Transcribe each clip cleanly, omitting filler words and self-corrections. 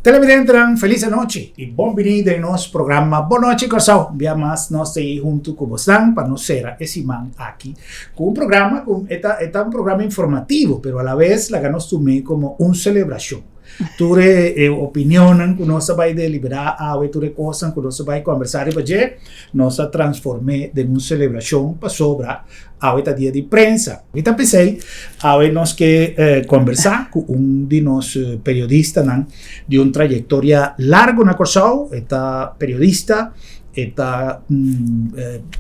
Televidentenan, felis anochi i bon bini den nos programa Bon Nochi Kòrsou. Un bia mas nos ta ei huntu ku bosnan pa nos sera e siman aki ku un programa ku e ta e ta un programa informativo, pero alabes laga nos tum'é komo un selebrashon. Tur e e opinionnan ku nos a bai deliberá awe, tur e kosnan ku nos a bai kòmbersá riba dje, nos a transform'é den un selebrashon pasobra awe ta dia di prensa. Mi ta p'esei awe nos ke kombersá ku un di nos periodistanan di un trayektoria largu na Kòrsou. E ta periodista, e ta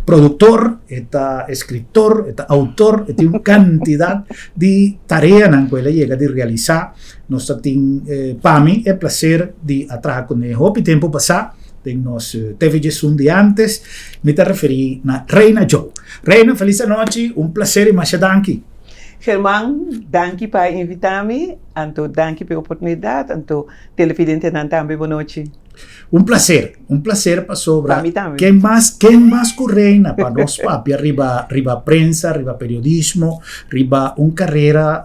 produktor, e ta eskritor, e ta outor, e tin un kantidat di tareanan ku el a yega di realisá. Nos ta tin pa mi e plaser di a traha kuné hopi tempu pasá den nos TV Djesun di antes. Mi ta referí na Reina Joe. Reina, felis anochi, un plaser i masha danki. German, danki pa invitá mi, anto danki pa e oportunidat, anto televidentenan tambe bonochi. Un placer, un placer pasobra Pa mi tambe. ken mas, ken mas ku Reina pa nos papia riba riba prensa, riba periodismo, riba un karera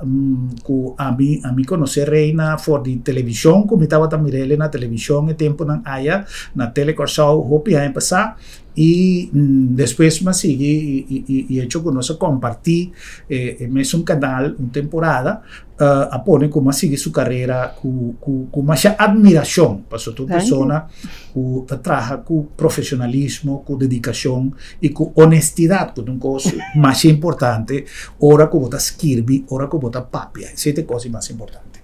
ku ami ami konosé Reina for di televishon ku mi tabata mir'el na televishon e tempunan aya na Tele Kòrsou hopi aña pasá i despues mi a sigui i i hecho ku nos a kompartí e e mesun kanal un temporada a pone ku mi a sigui su karera ku ku ku masha admirashon pasobra ta un persona ku ta traha ku profeshonalismo, ku dedikashon i ku honestidat ku ta un kos masha importante ora ku bo ta skirbi, ora ku bo ta papia. Esei ta e kos di mas importante.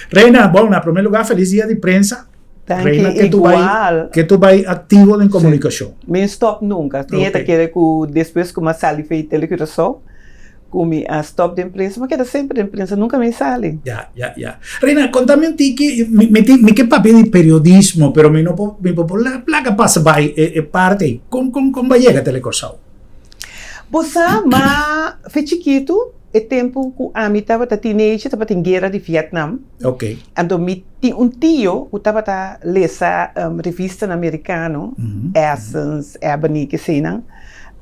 Reina, bon, na promé lugá felis dia di prensa. Reina Danki, ke tu bai igual. ke tu bai aktivo den komunikashon. Mi no stòp nunka. Tin e ta kere ku despues ku mi a sali for di Telecuraçao Ku mi a stop den prensa, mi a keda semper den prensa, nunka mi sali. Ya, ya, ya. Reina, konta mi un tiki, mi, mi tin, mi ke papia di periodismo, pero mi no por, mi por por laga placa pasa bai e, e parte ei. Kon, kon, kon bo a yega Telecuraçao? Bo sa, ma fe chikitu, e tempu ku ami tabata teenager, tabatin guera di Vietnam. Ok. Anto mi tin un tio ku tabata lesa revistanan merikano, Essence, Ebony, keseinan.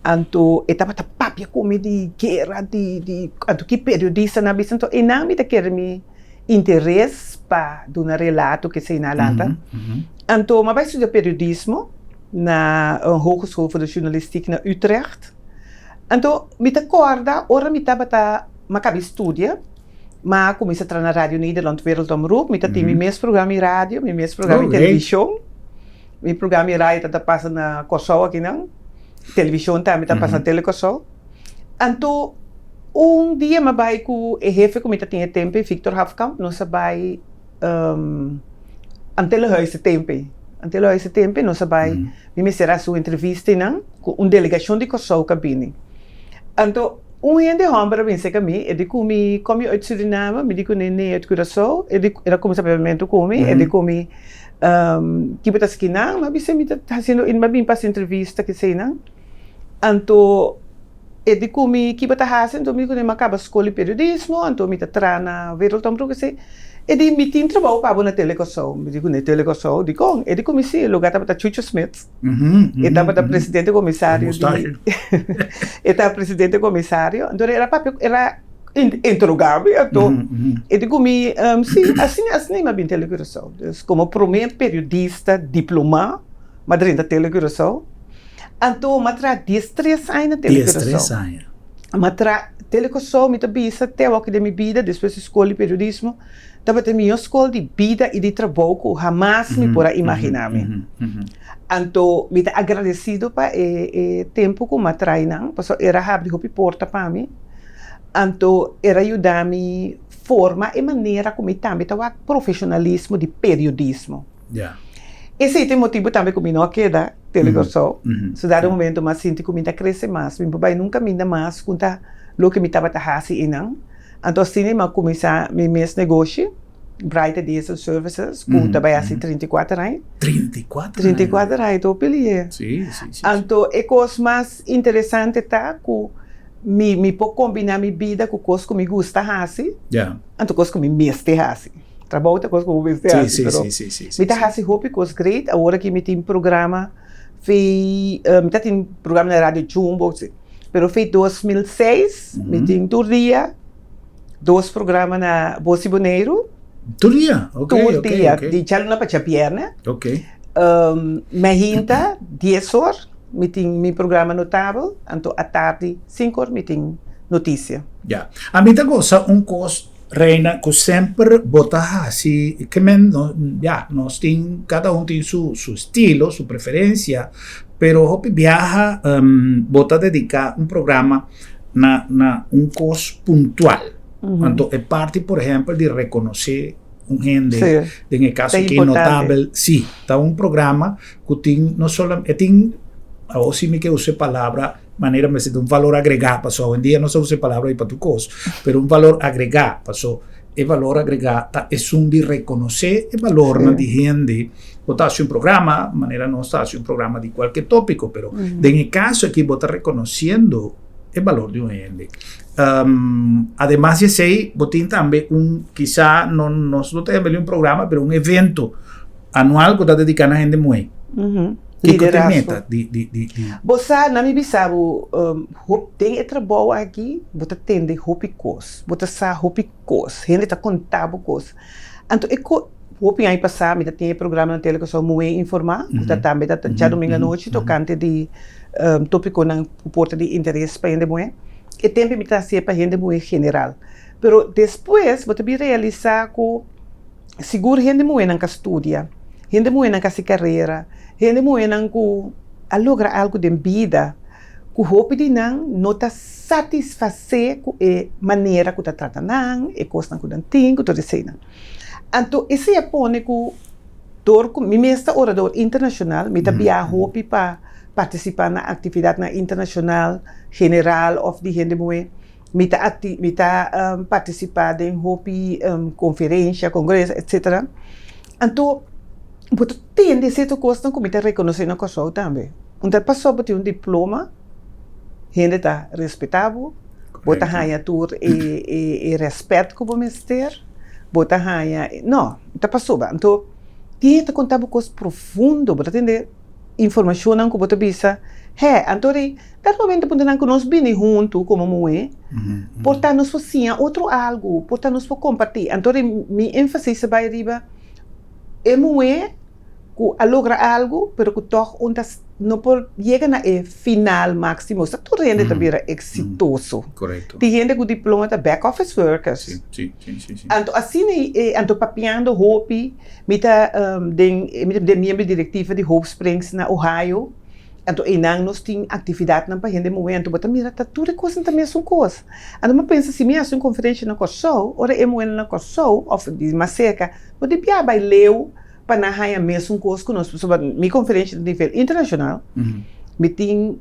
Anto e tabata papia ku mi di guera, di di anto ki periodistanan a bisa. Anto einan mi ta kere mi interes pa duna relato keseinan a lanta. Anto mi a bai studia periodismo na Hogeschool voor de Journalistiek na Utrecht. Anto mi ta kòrda ora mi tabata, mi a kaba di studia, mi a kuminsá traha na Radio Nederland Wereldomroep. Mi ta tin mi mes programa di radio, mi mes programa di televishon. Mi programa di radio ta ta pasa na Kòrsou akinan, televishon tambe ta pasa na Tele Kòrsou. Anto un dia mi a bai ku e hefe ku mi ta tin e tempu ei, Victor Hafkamp, nos a bai Antillenhuis e tempu ei. Antillenhuis e tempu ei nos a bai, mi mester hasi un entrevista einan ku un delegashon di Kòrsou ku a bini. Anto un hende hòmber a bini serka mi, e di ku mi, Kom je uit Suriname? Mi di ku ne, Nee, uit Curaçao. E di, el a kuminsá papiamentu ku mi, e di ku mi, Ki bo ta hasi kinan? Mi a bisa mi ta hasiendo mi a bin pa hasi entrevista keseinan. Anto e di ku mi ki bo ta hasi? Anto mi di ku mi a kaba skol di periodismo, anto mi ta traha na Wereldhomroep kesei. E di mi tin trabou pa bo na Tele Kòrsou. Mi di ku na Tele Kòrsou? Dikon? E di ku mi si, e lugar tabata Chucho Smith. E tabata presidente komisario di e tabata presidente komisario. Anto el a papia, el a interogá mi anto e di ku mi si asina asina mi a bin Tele Curaçao. Dus komo promé periodista diplomá mi a drenta Tele Curaçao. Anto mi a traha diestres aña na Tele Curaçao. Diestres aña. Mi a traha Tele Curaçao mi ta bisa te awor den mi bida despues di skol di periodismo tabata e mihó skol di bida i di trabou ku hamas mi por a imaginá mi. Anto mi ta agradesido pa e e tempu ku mi a traha einan pasobra el a habri hopi porta pa mi. Anto el a yuda mi forma e manera ku mi tambe ta wak profeshonalismo di periodismo. Esei ta e motibu tambe ku mi no a keda Tele Kòrsou. So dado momento mi a sinti ku mi ta krese mas, mi no por bai nunka minda mas ku ta loke mi tabata hasi einan. Anto asina mi a kuminsá mi mes negoshi, Bright Ideas and Services, ku ta bai hasi 34 aña. 34 aña? 34 aña, ta hopi lihe. Anto e kos mas interesante ta ku Mi mi por kombiná mi bida ku kos ku mi gusta hasi, anto kos ku mi mester hasi. Trabou ta kos ku bo mester hasi, pero mi ta hasi hopi kos great. Awor aki mi tin programa fei, mi ta tin programa na Radio Jumbo, pero fei 2006 mi tin tur dia dos programa na Bos di Boneiru. Tur dia? Ok, Tur ok, dia, ok. di djaluna pa djabièrnè. Ok. Mainta dies or mi tin mi programa notabel, anto atardi sinku or mi tin notisia. Ya. Ami ta gosa un kos, Reina, ku semper bo ta hasi, ke men no, ya, nos tin, kada un tin su su estilo, su preferensia, pero hopi biaha bo ta dediká un programa na na un kos puntual. Anto e parti por ehempel di rekonosé un hende, den e kaso aki notabel, si, ta un programa ku tin no solamente, e tin, awor si mi ke usa e palabra manera mester un valor agregá, pasobra awendia no sa usa e palabra ei pa tur kos, pero un valor agregá, paso e valor agregá ta esun di rekonosé e balornan di hende. Bo ta hasi un programa, manera nos ta hasi un programa di kualke tópiko, pero den e kaso aki bo ta rekonosiendo e balor di un hende. Ademas di esei, bo tin tambe un, kisa no nos no ta yama un programa, pero un evento anual ku ta dediká na hende muhé. Kiko ta e meta di di di di? Bo sa, na mi bisa bo, hop den e trabou aki bo ta tende hopi kos, bo ta sa hopi kos, hende ta konta bo kos. Anto e ko, hopi aña pasá mi ta tin e programa na Tele Kòrsou Muhé Informá, ku ta tambe ta djadumingu anochi tokante di tópikonan ku por ta di interes pa hende muhé. E tempu mi ta hasié pa hende muhé general. Pero despues bo ta bin realisá ku sigur hende muhénan ka studia, hende muhénan ka hasi karera, hende muhénan ku a logra algu den bida, ku hopi di nan no ta satisfasé ku e manera ku ta trata nan, e kosnan ku nan tin, ku tur eseinan. Anto esei a pone ku dor ku mi mes ta orador internashonal, mi ta biaha hopi pa partisipá na aktividatnan internashonal, general òf di hende muhé. Mi ta akti mi ta partisipá den hopi konferensha, kongreso, etsetera. Anto bo ta tende sierto kosnan ku mi ta rekonosé na Kòrsou tambe. Un ta pasó bo tin un diploma, hende ta respetá bo, bo ta haña tur e e e rèspèt ku bo mester, bo ta haña, no, ta pasobra. Anto tin hende ta konta bo kos profundo, bo ta tende informashonnan ku bo ta bisa, hè, anto di dat momento punto nan ku nos bini huntu komo muhé, por ta nos por siña otro algu, por ta nos por kompartí. Anto di mi énfasis a bai riba e muhé ku a logra algu, pero ku tòg un ta no por yega na e final máksimo. Sa tur hende ta bira eksitoso. Tin hende ku diploma ta back office workers. Anto asina anto papiando hopi. Mi ta den mi ta den miembro di direktiva di Hope Springs na Ohio, anto einan nos tin aktividatnan pa hende muhé, anto bo ta mira ta tur e kosnan ta mesun kos. Anto mi a pensa si mi hasi un konferensha na Kòrsou, ora e muhénan na Kòrsou òf di mas serka no di bia bai leu pa nan haña mesun kos ku nos, pasobra mi konferensha ta nivel internashonal, mi tin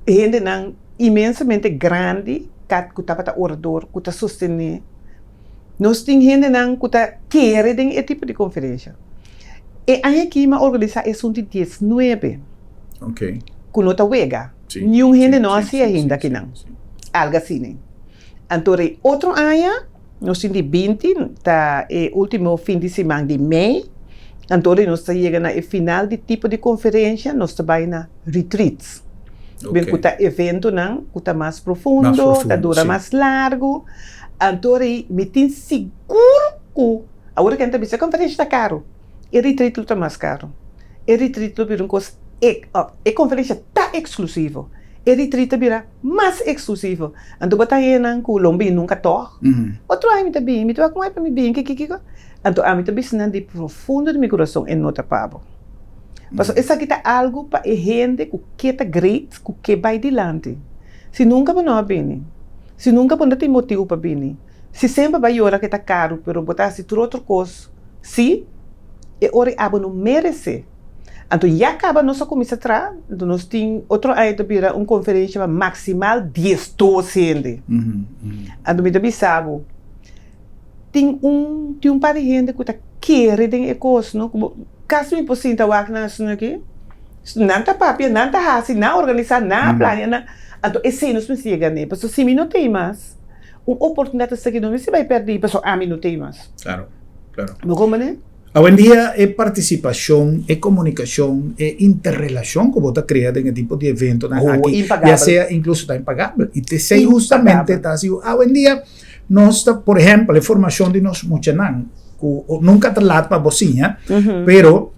hendenan inmensamente grandi ku tabata orador ku ta sostené. Nos tin hendenan ku ta kere den e tipo di konferensha. E aña aki mi a organisá esun di diesnuebe ku no ta wega. Niun hende no a hasi ainda akinan algu asina. Anto e otro aña nos tin di binti, ta e último fin di siman di mei, anto nos ta yega na e final di tipo di konferensha, nos ta bai na retreats. Ben ku ta eventonan ku ta mas profundo, ta dura mas largu. Anto rei mi tin sigur ku awor ken ta bisa konferensha ta karu, e retreat lo ta mas karu. E retreat lo bira un kos e konferensha ta eksklusivo, e retreat ta bira mas eksklusivo. Anto bo ta haña nan ku lo bin nunka tòg. Otro aña mi ta bin, mi ta wak un aña pa mi bin, kiko kiko. Anto ami ta bisa nan di profundo di mi kurason e no ta pa bo. Pasobra esaki ta algu pa e hende ku ke ta great, ku ke bai dilanti. Si nunka bo no a bini, si nunka bo no tin motibu pa bini, si semper bo a yora ke ta karu pero bo ta hasi tur otro kos, si, e ora ei abo no meresé. Anto ya kaba nos a kuminsá traha, anto nos tin otro aña ta bira un konferensha pa maksimal diesdos hende. Anto mi ta bisa bo, tin un tin un par di hende ku ta kere den e kos no, ku bo kasi mi por sinta wak nan asuntu aki. Nan ta papia, nan ta hasi, nan a organisá, nan a plania, nan. Anto esei nos mester yega n'e, pasobra si mi no t'ei mas, un oportunidat esaki no mester bai pèrdí pasobra ami no t'ei mas. Claro, claro. Bo komprendé? Awendia e partisipashon, e komunikashon, e interrelashon ku bo ta krea den e tipo di eventonan Oh, aki, impagabel. ya sea inkluso ta impagabel. I t'esei hustamente Impagabel. ta hasi ku awendia nos ta, por ehèmpel, e formashon di nos muchanan. ku nunka ta lat pa bo siña, pero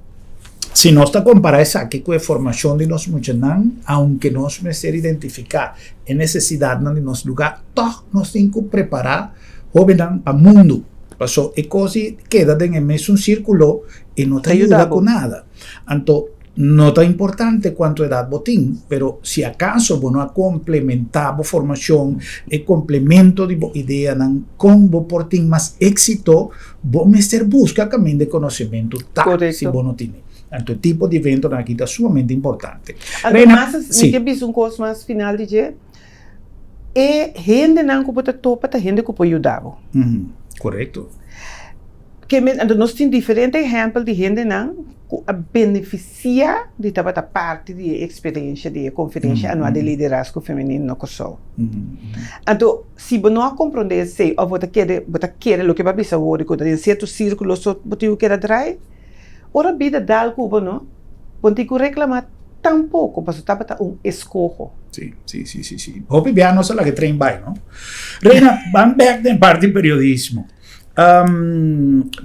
si nos ta kompará esaki ku e formashon di nos muchanan, aunke nos mester identifiká e nesesidatnan di nos lugá, tòg nos tin ku prepará hóbennan pa mundu. Paso e kos di keda den e mesun sírkulo e no ta yuda ku nada. Anto no ta importante kuantu edat bo tin, pero si akaso bo no a komplementá bo formashon, e komplemento di bo ideanan kon bo por tin mas éksito, bo mester buska kaminda e konosementu ta si bo no tine. Anto e tipo di eventonan aki ta sumamente importante. Reina, si. Mi ke bisa un kos mas final di dje. E hendenan ku bo ta topa ta hende ku por yuda bo. Korekto. Ke men, anto nos tin diferente ehèmpel di hendenan ku a benefisiá di tabata parti di e eksperensha di e Konferensha Anual di Liderazgo Femenino na Kòrsou. Anto, si bo no a komprondé esei òf bo ta kere, bo ta kere loke bo a bisa awor di ku ta den sierto sírkulo so bo tin ku keda drai, ora bida dal ku bo no, bo no tin ku reklamá tampoko pasobra tabata un eskoho. Sí, sí, sí, sí, sí. Hopi bia nos a laga e tren bai, no? Reina, ban bèk den parti periodismo.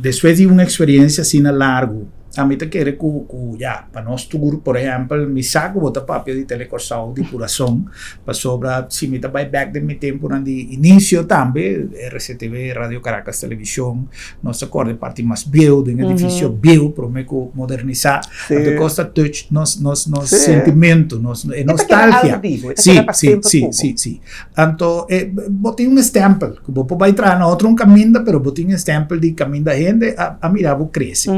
Despues di un experiencia asina largo, ami ta kere cu cu ya, pa nos tur, por ehempel, mi sa cu bo ta papia di Telecorsou di curason, pasobra si mi ta bay bek den mi temponan di inicio tambe, RCTV, Radio Caracas Television, nos ta corda e parti mas bieu, den edificio bieu, prome cu modernisa, anto e cos ta touch nos nos nos sentimento, nos e nostalgia. Si, si, si, si, si. Anto e bo tin un stempel ku bo por bai traha na otro un kaminda pero bo tin e stempel di kaminda hende a a mira bo krese.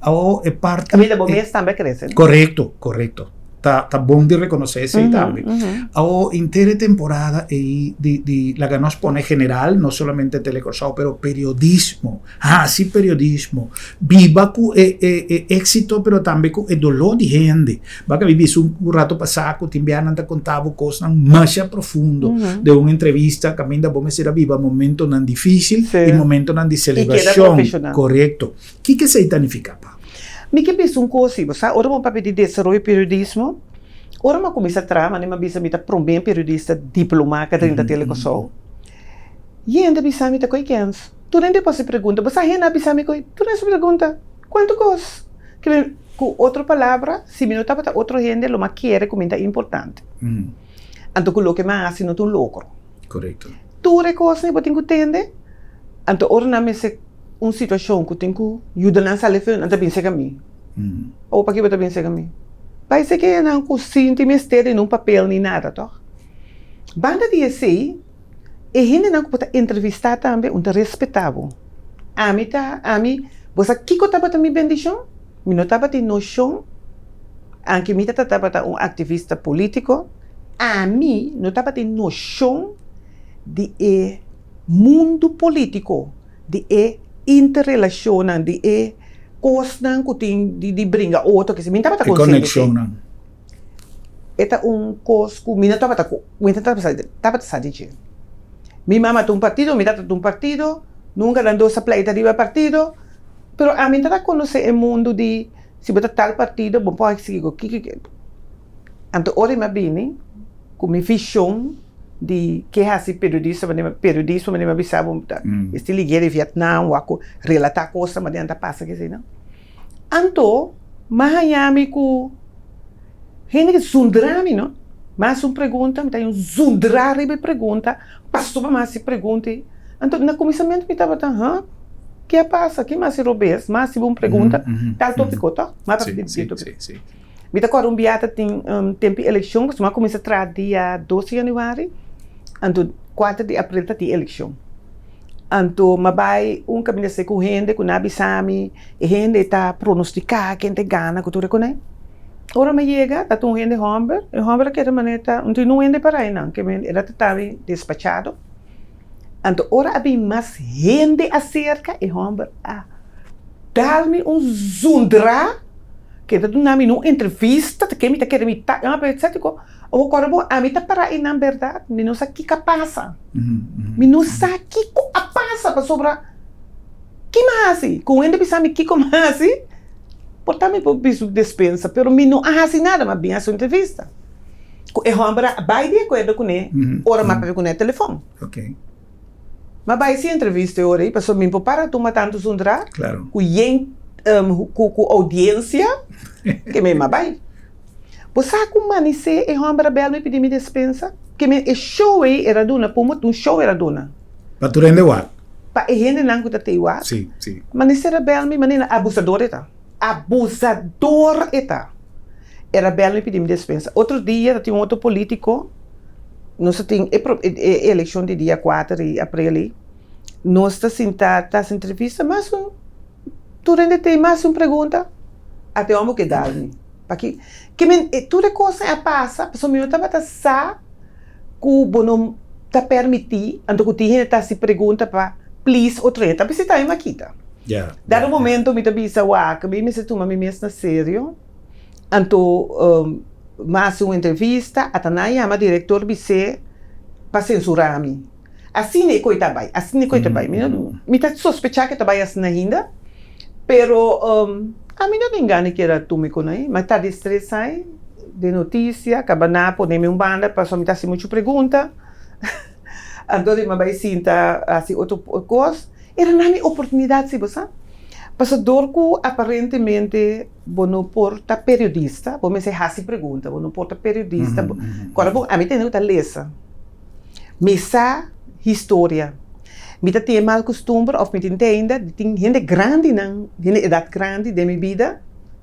Awor e parti Kaminda bo mes tambe a krese. Korekto, korekto. Ta ta bon di rekonosé esei tambe. Awor henter e temporada ei di di laga nos pone general no solamente Telekòrsou pero periodismo Hasi periodismo, biba ku e e e éksito pero tambe ku e doló di hende. Baka mi bisa un rato pasá ku tin bia nan ta konta bo kosnan masha profundo den un entrevista kaminda bo mester a biba momentonan difísil i momentonan di selebrashon. Korekto. Kiko esei ta nifiká pa bo? Mi ke bisa un kos si, bo sa ora bo papia di desaroyo periodismo, ora mi a kuminsá traha manera mi a bisa mi ta promé periodista diplomá ku a drenta Telekòrsou. Yende bisa mi ta koe kens. Tur hende por hasi pregunta. Bo sa hende a bisa mi koe tur hende su pregunta. Kuantu kos? Ke mi, ku otro palabra, si mi no tabata otro hende lo mi a kere ku mi ta importante. Anto ku loke mi a hasi no ta un logro. Korekto. Tur e kosnan bo tin ku tende. Anto ora nan mester un situashon ku tin ku yuda nan sali afó, nan ta bin serka mi. Awor paki bo ta bin serka mi? Bai serka nan ku sinti mester di nun papel ni nada, tòg? Banda di esei. E hendenan ku bo ta entrevistá tambe un ta respetá bo. Ami ta, ami, bo sa kiko tabata mi bendishon? Mi no tabatin noshon, anke mi tata tabata un aktivista polítiko, ami no tabatin noshon di e mundu polítiko, di e interrelashonnan, di e kosnan ku tin di bringa otro, mi no tabata konsiente. E konekshonnan. E ta un kos ku mi no tabata ku mi no tabata sa di dje. Mi mama ta un partido, mi tata ta un partido, nunka nan dos a pleita riba partido, pero ami no tabata konosé e mundu di si bo ta tal partido bo por sigui ku kiko kiko. Anto ora mi a bini ku mi vishon di ke hasi periodista manera periodismo manera mi a bisa bo estil di guera di Vietnam wak ku relatá kosnan manera nan ta pasa kesinan. Anto m'a haña mi ku hende ke zundra mi no. M'a hasi un pregunta, mi ta haña un zundra riba e pregunta, pasobra m'a hasi pregunta ei. Anto na kuminsamentu mi tabata, ha, ke a pasa? Ke m'a hasi robes? M'a hasi bo un pregunta, tal topiko to? M'a papia di e topiko. Mi ta kòrda un bia ta tin tempu di elekshon, pasobra m'a kuminsá traha dia dos di yanüari, anto kuater di aprel ta tin elekshon. Anto m'a bai un kaminda esei ku hende ku nan a bisa mi e hende ta pronostiká ken ta gana ku tur e kuné. Ora mi yega ta un hende hòmber, e hòmber a keda manera ta no tin un hende para einan, ke men el a trata mi despachado. Anto ora a bin mas hende aserka e hòmber a dal mi un zundra ke ta duna mi un entrevista ta ke mi ta kere mi ta, Awor kòrda bo, ami ta pará einan bèrdat, mi no sa kiko a pasa. Mi no sa kiko a pasa pasobra ki mi a hasi? Ku un hende bisa mi kiko mi a hasi, por ta mi por bisu despensa, pero mi no a hasi nada, mi a bin hasi un entrevista. Ku e hòmber a bai di akuerdo kuné ora mi a papia kuné telefòn. M'a bai si entrevista e ora ei, pasobra mi por para tuma tantu zundra Claro. ku yen ku ku oudiensia ke mi m'a bai. Bo sa ku manisé e hòmber a bèl mi pidi mi despensa? Ke mi e show ei era duna p'un un show era duna. Pa tur hende wak. Pa e hendenan ku ta tei wak. Sí, sí. Manisé a bèl mi manera abusador e ta. Abusador e ta. Era bèl mi pidi mi despensa. Otro dia ta tin un otro polítiko, nos ta tin e e elekshon di dia kuater di aprel ei, nos ta sinta ta hasi entrevista mas un tur hende tin mas un pregunta, ata e hòmber ke dal mi. Paki ke men tur e kosnan a pasa pasobra mi no tabata sa ku bo no ta permití anto ku tin hende ta hasi pregunta pa please otro hende ta bisita mi makita. Dado momento mi ta bisa wak mi mester tuma mi mes na serio anto mi a hasi un entrevista ata nan a yama director bis'é pa sensura mi. Asina e koi ta bai, asina e koi ta bai. Mi ta sospecha ke ta bai asina ainda, pero ami no tin gana di keda tuma e ku nan. Mi ta distresa den notisia, kaba nan a pone mi un banda pasobra mi ta hasi muchu pregunta. Anto di mi a bai sinta hasi otro kos. Era nan mi oportunidat si bo sa. Pasobra dor ku aparentemente bo no por ta periodista, bo mester hasi pregunta, bo no por ta periodista. Kòrda bon, ami tende ku ta lesa. Mi sa historia. Mi ta tin e mal kustumber òf mi tin te ainda di tin hende grandinan, hende edat grandi den mi bida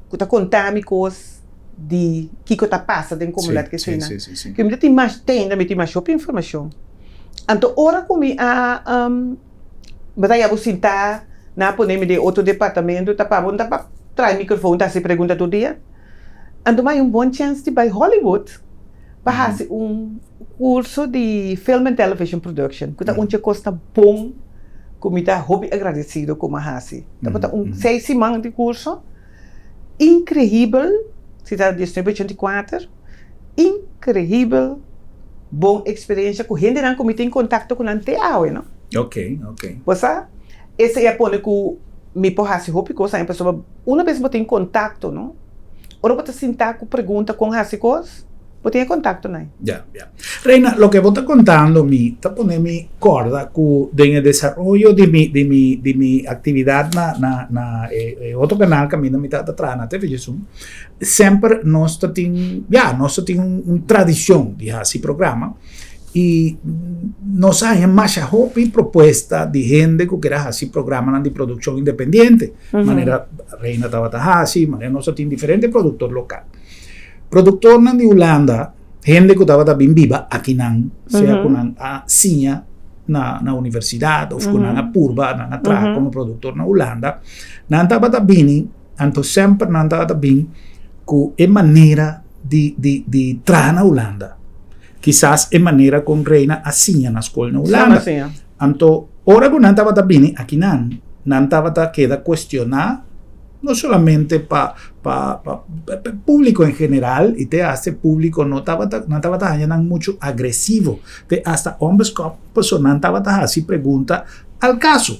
ku ta konta mi kos di kiko ta pasa den komunidat ku eseinan. Ku mi ta tin mas te ainda mi tin mas hopi informashon. Anto ora ku mi a bo ta yaba sinta nan a pone mi den otro departamento ta pa bo no ta pa trae mikrofon ta hasi pregunta tur dia. Anto mi a haña un bon chèns di bai Hollywood pa hasi un Curso di Film and Television Production, cu ta un dje cosnan bon cu mi ta hopi agradecido cu mi a haci. Tabata un seis siman di curso, increibel, si ta diesnuebe ochenta i kuater, increibel bon experiencia cu hendenan cu mi tin contacto cu nan te awe, no. Ok, ok. Bo sa, esey a pone cu mi por haci hopi cos aña pasobra una bes bo tin contacto, no, ora bo ta sinta cu pregunta con haci cos, Bo tin e kontakto nan? Ya, ya. Reina, loke bo ta kontando mi ta pone mi kòrda ku den e desaroyo di mi, di mi, di mi aktividat na, na, na e, e otro kanal kaminda mi tabata traha na TV Jesum, semper nos ta tin, ya, nos ta tin un, un tradishon di hasi programa i nos a haña masha hopi propuesta di hende ku kier a hasi programanan di produkshon independiente, manera Reina tabata hasi, manera nos ta tin diferente produktor lokal. Produktornan di Hulanda, hende ku tabata bin biba akinan, sea ku nan a siña na na universidat òf ku nan a purba, nan a traha komo produktor na Hulanda, nan tabata bini, anto semper nan tabata bin ku e manera di di di traha na Hulanda. Kisas e manera kon Reina a siña na skol na Hulanda. Anto ora ku nan tabata bini akinan, nan tabata keda kuestioná. No solamente pa pa pa público en general y te hasta e público no tabata nan tabata haña nan mucho agresivo te hasta onbeskop paso nan tabata hasi pregunta al caso.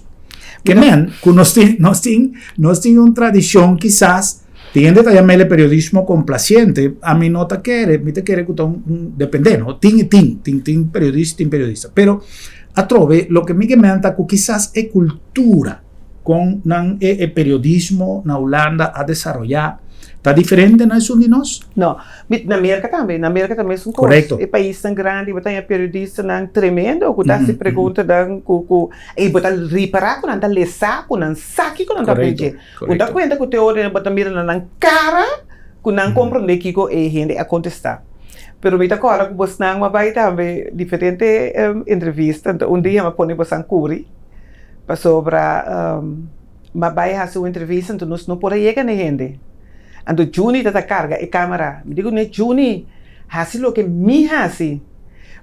Ke men ku nos tin nos tin nos tin un tradishon kisas tin hende ta yam'el e periodismo complaciente ami no ta kere mi ta kere ku ta un un depende no tin y tin tin tin periodista tin periodista pero atrobe loke mi ke men ta ku kisas e cultura. Kon nan e e periodismo na Hulanda a desaroyá ta diferente na esun di nos? No. Mi, na Merka tambe. Na Merka ta mesun kos. Korekto. E paisnan grandi bo ta haña periodistanan tremendo ku ta hasi preguntanan ku ku i bo ta ripará ku nan ta lesá ku nan sa kiko nan ta Korekto, papia. Bo ta korekto. kuenta ku te ora bo ta mira na nan kara ku nan komprondé kiko e hende a kontestá. Pero mi ta kòrda ku bosnan a bai tambe diferente entrevista, anto un dia mi a pone bosan kuri. Pasobra m'a bai hasi un entrevista anto nos no por a yega na e hende. Anto Juni ta ta karga e kamera. Mi di kuné, Juni, hasi loke mi hasi.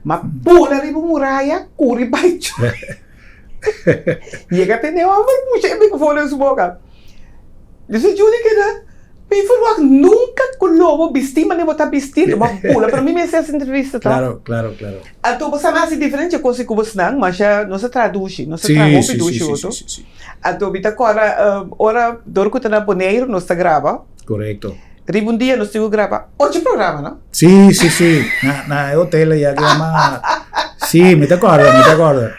M'a bula riba un muraya, kuri bai Juni. Yega tene e hòmber pusha e mikrofon den su boka. Dice Juni keda, Mi verwagt nunca cu lo bo bisti manera bo ta bisti, lo bo a bula, pero mi mester haci entrevista toch? Claro, claro, claro. Anto bo sa mi haci diferente cos cu bosnan, masha nos a traha dushi, nos a traha hopi dushi otro. Anto mi ta corda ora dor cu ta na Boneiru nos ta graba. Correcto. Riba un dia nos tin cu graba ocho programa, no? Si, si, si. Na, na e hotel aya cu yama, si, mi ta corda, mi ta corda.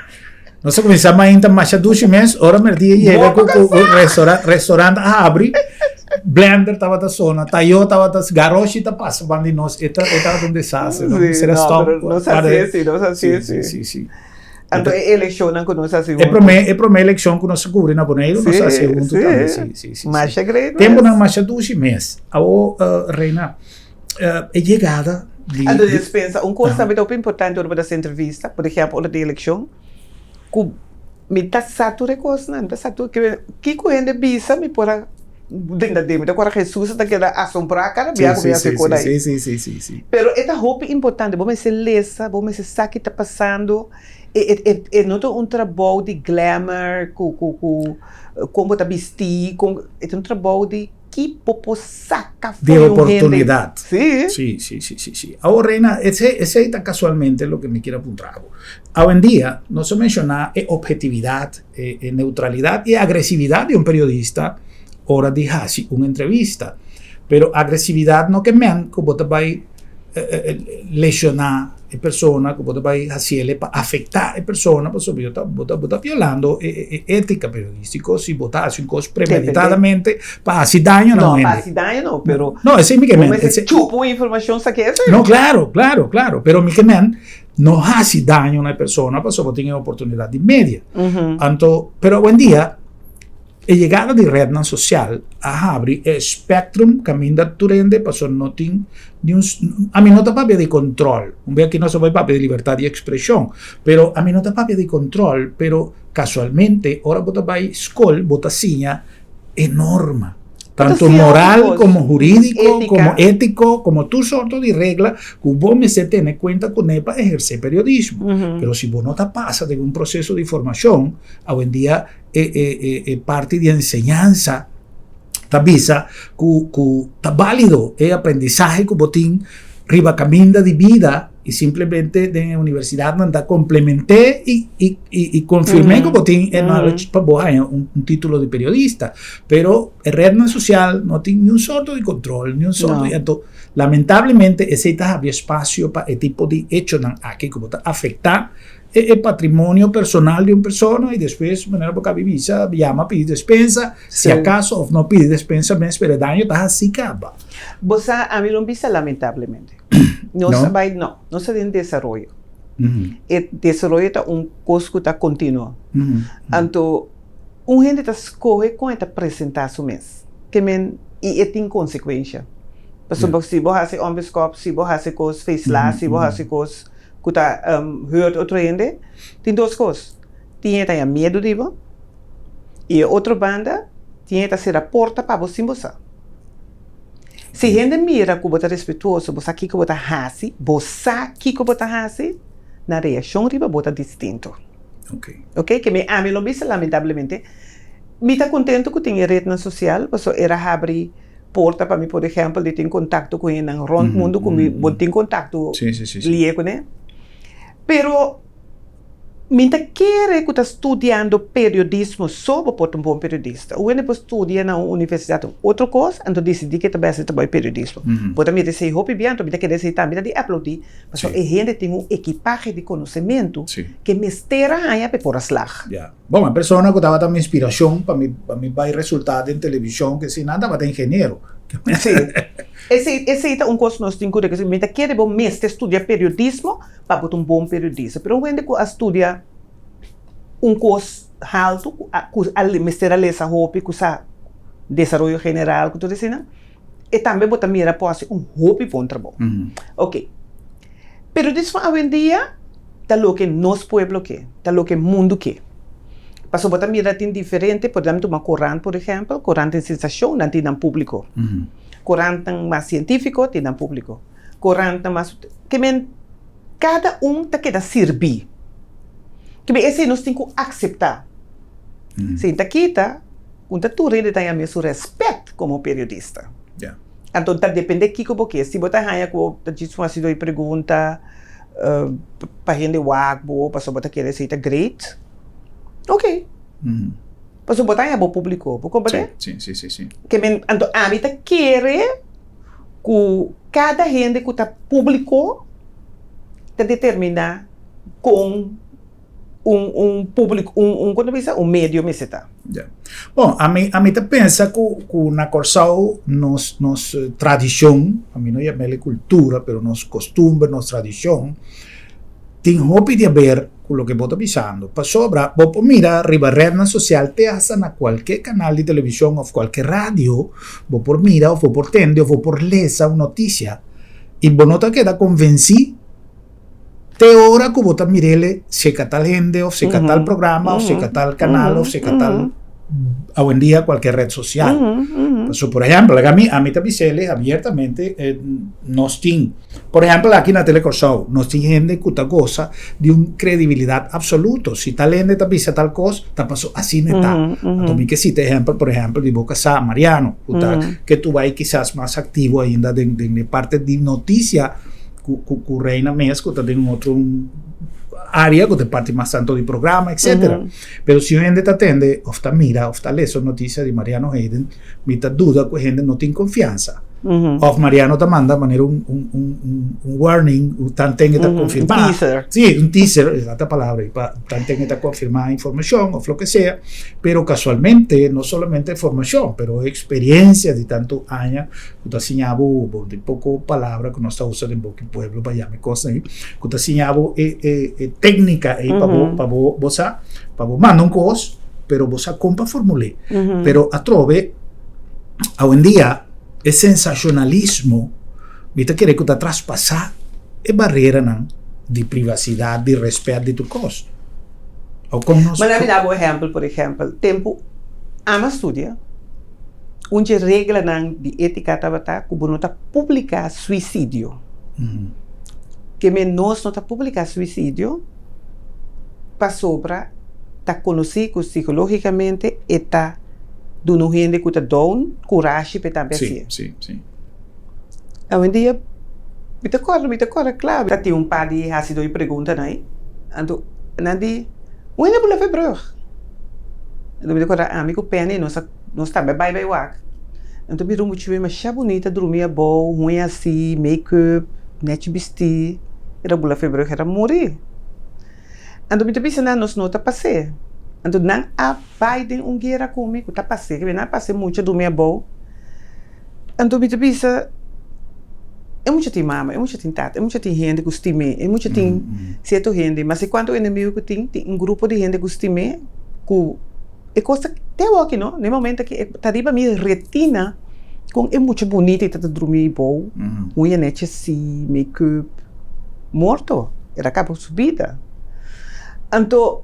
Nos a kuminsá mainta masha dushi mes, ora merdia yega ku ku restaurant restaurant a habri, blender tabata sona, tayo tabata garoshi ta pasa ban di nos, e ta e tabata un desastre, nos mester a stop. Nos hasi así, nos hasi así. Sí, sí, sí. Anto e elekshonnan ku nos hasi huntu. E promé e promé elekshon ku nos a kubri na Boneiru nos a hasi huntu tambe, sí, sí, sí. Masha great mes. Tempunan masha dushi mes. Awor Reina, e yegada di. Anto despensa, un kos tambe ta hopi importante ora bo ta hasi entrevista, por ehèmpel ora di elekshon, ku mi ta sa tur e kosnan, mi ta sa tur, kiko hende bisa mi por a den ta den, mi ta kòrda Hesus ta keda asombrá kada bia ku mi hasi e kos ei. Pero e ta hopi importante, bo mester lesa, bo mester sa ki ta pasando, e no ta un trabou di glamour ku ku ku kon bo ta bisti, kon, e ta un trabou di. Ki bo por saca Di for un hende? oportunidad. Sí. Sí, sí, sí, sí, sí. Awor, Reina, esei, esei ta casualmente loke mi kier a puntra bo. Awendia, nos a menciona e obhetividad, e, e neutralidad y e agresividad di un periodista ora di haci un entrevista. Pero agresividad no ke men cu bo ta bay lesiona e persona, cu bo ta bay haciele pa afecta e persona, pasobra yo ta, bo ta, bo ta violando e, e etica periodistico si bo ta haci un cos premeditadamente pa haci daño na un No, pa hende. haci daño no, pero No, esey mi ke bo men, mester esey. chupa un informacion sa ke esey. No, claro, claro, claro, pero mi ke men no haci daño na e persona pasobra bo tin e oportunidad di media. Anto, pero awendia E yegada di rednan sosial a habri e spectrum kaminda tur hende pasobra no tin ni un ami no ta papia di control un bia aki nos a bai papia di libertad di expresion pero ami no ta papia di control pero casualmente ora bo ta bai skol bo ta siña e norma tanto moral como huridico como etico como tur sorto di regla ku bo mester tene kuenta kuné pa eherse periodismo pero si bo no ta pasa den un proceso di formacion awendia e e e e parti di enseñansa ta bisa ku ku ta bálido e aprendisahe ku bo tin riba kaminda di bida i simplemente den e universidatnan ta komplement'é i i i i konfirm'é ku bo tin e knowledge pa bo haña un un título di periodista. Pero e rednan sosial no tin niun sorto di kontrol, niun sorto di anto lamentablemente esei ta habri espasio pa e tipo di echonan aki ku bo ta afektá E e patrimonio personal di un persona y despues manera bo cabi bisa yama pidi despensa si acaso of no pidi despensa mes pero e daño ta haci caba. Bo sa ami lo bisa lamentablemente nos a bay no nos ta den desaroyo e desaroyo ta un cos cu ta continuo anto un hende ta scoge con e ta presenta su mes ke men y e tin consecuencia pasobra si bo haci onbeskop si bo haci cos feisla si bo haci cos ku ta hurt otro hende, tin dos kos, tin e ta haña miedu di bo i e otro banda tin e ta sera porta pa bo sin bo sa. Si hende mira ku bo ta respetuoso, bo sa kiko bo ta hasi, bo sa kiko bo ta hasi, nan reakshon riba bo ta distinto. Ok, ke mi ami lo bisa lamentablemente, mi ta kontentu ku tin e retnan sosial pasobra e ra habri Porta pa mi por ehempel di tin kontakto ku hendenan rònt mundu ku mi bo tin kontakto lié kuné. Pero mi ta kere ku ta studiando periodismo so bo por ta un bon periodista. Un hende por studia na un universidat un otro kos anto disidí ke ta bai hasi trabou di periodismo. Bo ta mira esei hopi bien anto mi ta kere esei tambe ta di aplaudí pasobra e hende tin un ekipahe di konosementu ke mester a haña pa e por a slag. Bon, e persona ku tabata mi inspirashon pa mi pa mi bai resultá den televishon ke si nan tabata ingeniero. Sí. Esei esei ta un kos nos tin ku rekonosé. Mi ta kere bo mester studia periodismo pa bo ta un bon periodista. Pero un hende ku a studia un kos haltu ku a ku a mester a lesa hopi ku sa desaroyo general ku tur eseinan, e tambe bo ta mira por hasi un hopi bon trabou. Oke. Periodismo awendia ta loke nos pueblo ke, ta loke mundu ke. Pasobra bo ta mira tin diferente, por ejemplo tuma korant por ejemplo, korant tin sensashon, nan tin nan públiko. Korantnan mas sientífiko tin nan públiko. Korantnan mas, ke men kada un ta keda sirbí. Ke men esei nos tin ku akseptá. Sin ta kita, un ta tur hende ta haña mes su rèspèt komo periodista. Anto ta depende kiko bo ke. Si bo ta haña ku bo ta djis un hasido di pregunta pa hende wak bo pasobra bo ta kere esei ta great, ok. Pasobra bo ta haña bo publiko, bo komprende? Ke men, anto ami ta kere ku kada hende ku ta publiko ta determina kon. Un un públiko, un un kon ta bisa, un medio mester ta. Ya. Bon, ami ami ta pensa ku ku na Kòrsou nos nos tradishon, ami no yam'el e kultura, pero nos kostumber, nos tradishon, tin hopi di haber ku loke bo ta bisando. Pasobra bo por mira riba rednan sosial te hasta na kualke kanal di televishon òf kualke radio, bo por mira òf bo por tende òf bo por lesa un notisia i bo no ta keda konvensí Te ora ku bo ta mir'el seka tal hende òf seka tal programa òf seka tal kanal òf seka tal awendia kualke red sosial. Pasobra por ehèmpel laga mi ami ta bis'el abiertamente nos tin por ehèmpel aki na Telekòrsou nos tin hende ku ta gosa di un kredibilidat apsoluto. Si tal hende ta bisa tal kos ta paso asina e ta. Anto mi ke sita ehèmpel por ehèmpel di bo kasá Mariano ku ta ke tur bai kisas mas aktivo ainda den e parte di notisia. Ku ku ku Reina mes ku ta den un otro área ku ta parti mas tanto di programa etcétera. Pero si un hende ta tende òf ta mira òf ta lesa un notisia di Mariano Hayden mi ta duda ku e hende no tin konfiansa. Òf Mariano ta manda manera un un un un un warning ku tanten e ta konfirmá. Un teaser. Sí, un teaser, esa ta palabra ei, pa tanten e ta konfirmá informashon òf loke sea. Pero kasualmente no solamente informashon pero e eksperensia di tantu aña ku ta siña bo, bo tin poko palabra ku nos ta usa den boki pueblo pa yama e kosnan ei, ku ta siña bo e e e téknika ei pa bo pa bo bo sa pa bo manda un kos pero bo sa kon pa formul'é. Pero atrobe awendia e sensashonalismo mi ta kere ku ta traspasá e bareranan di privasidat, di rèspèt di tur kos. O kon nos. Bo a mira bo ehèmpel, por ehèmpel, tempu ami a studia. Un dje reglanan di étika tabata ku bo no ta publiká suisidio. Ke men nos no ta publiká suisidio pasobra ta konosí ku sikológikamente e ta duna un hende ku ta down kurashi pa e tambe hasié. Awendia mi ta kòrda, mi ta kòrda kla. Ta tin un par di hasidó di preguntanan ei. Anto nan di, Un hende por leve brùg? Anto mi ta kòrda ami ku Penny nos a nos tambe bai bai wak. Anto mi rumbo chuwe masha bunita drumi abou, huña así, make-up, nechi bistí. Era bula febrùg, era muri. Anto mi ta bisa nan, nos no ta pas'é. Anto nan a bai den un guera ku mi ku ta pas'é, ke nan a pas'é mucha drumi abou. Anto mi ta bisa, e mucha tin mama, e mucha tin tata, e mucha tin hende ku stim'é, e mucha tin sierto hende, mas e kuantu enemigu ku tin, tin un grupo di hende ku stim'é, ku e kos ta te awor aki no, na e momento aki e ta riba mi retina kon e mucha bunita i ta ta drumi bou, huña nechi asi, make-up, morto, el a kaba ku su bida. Anto.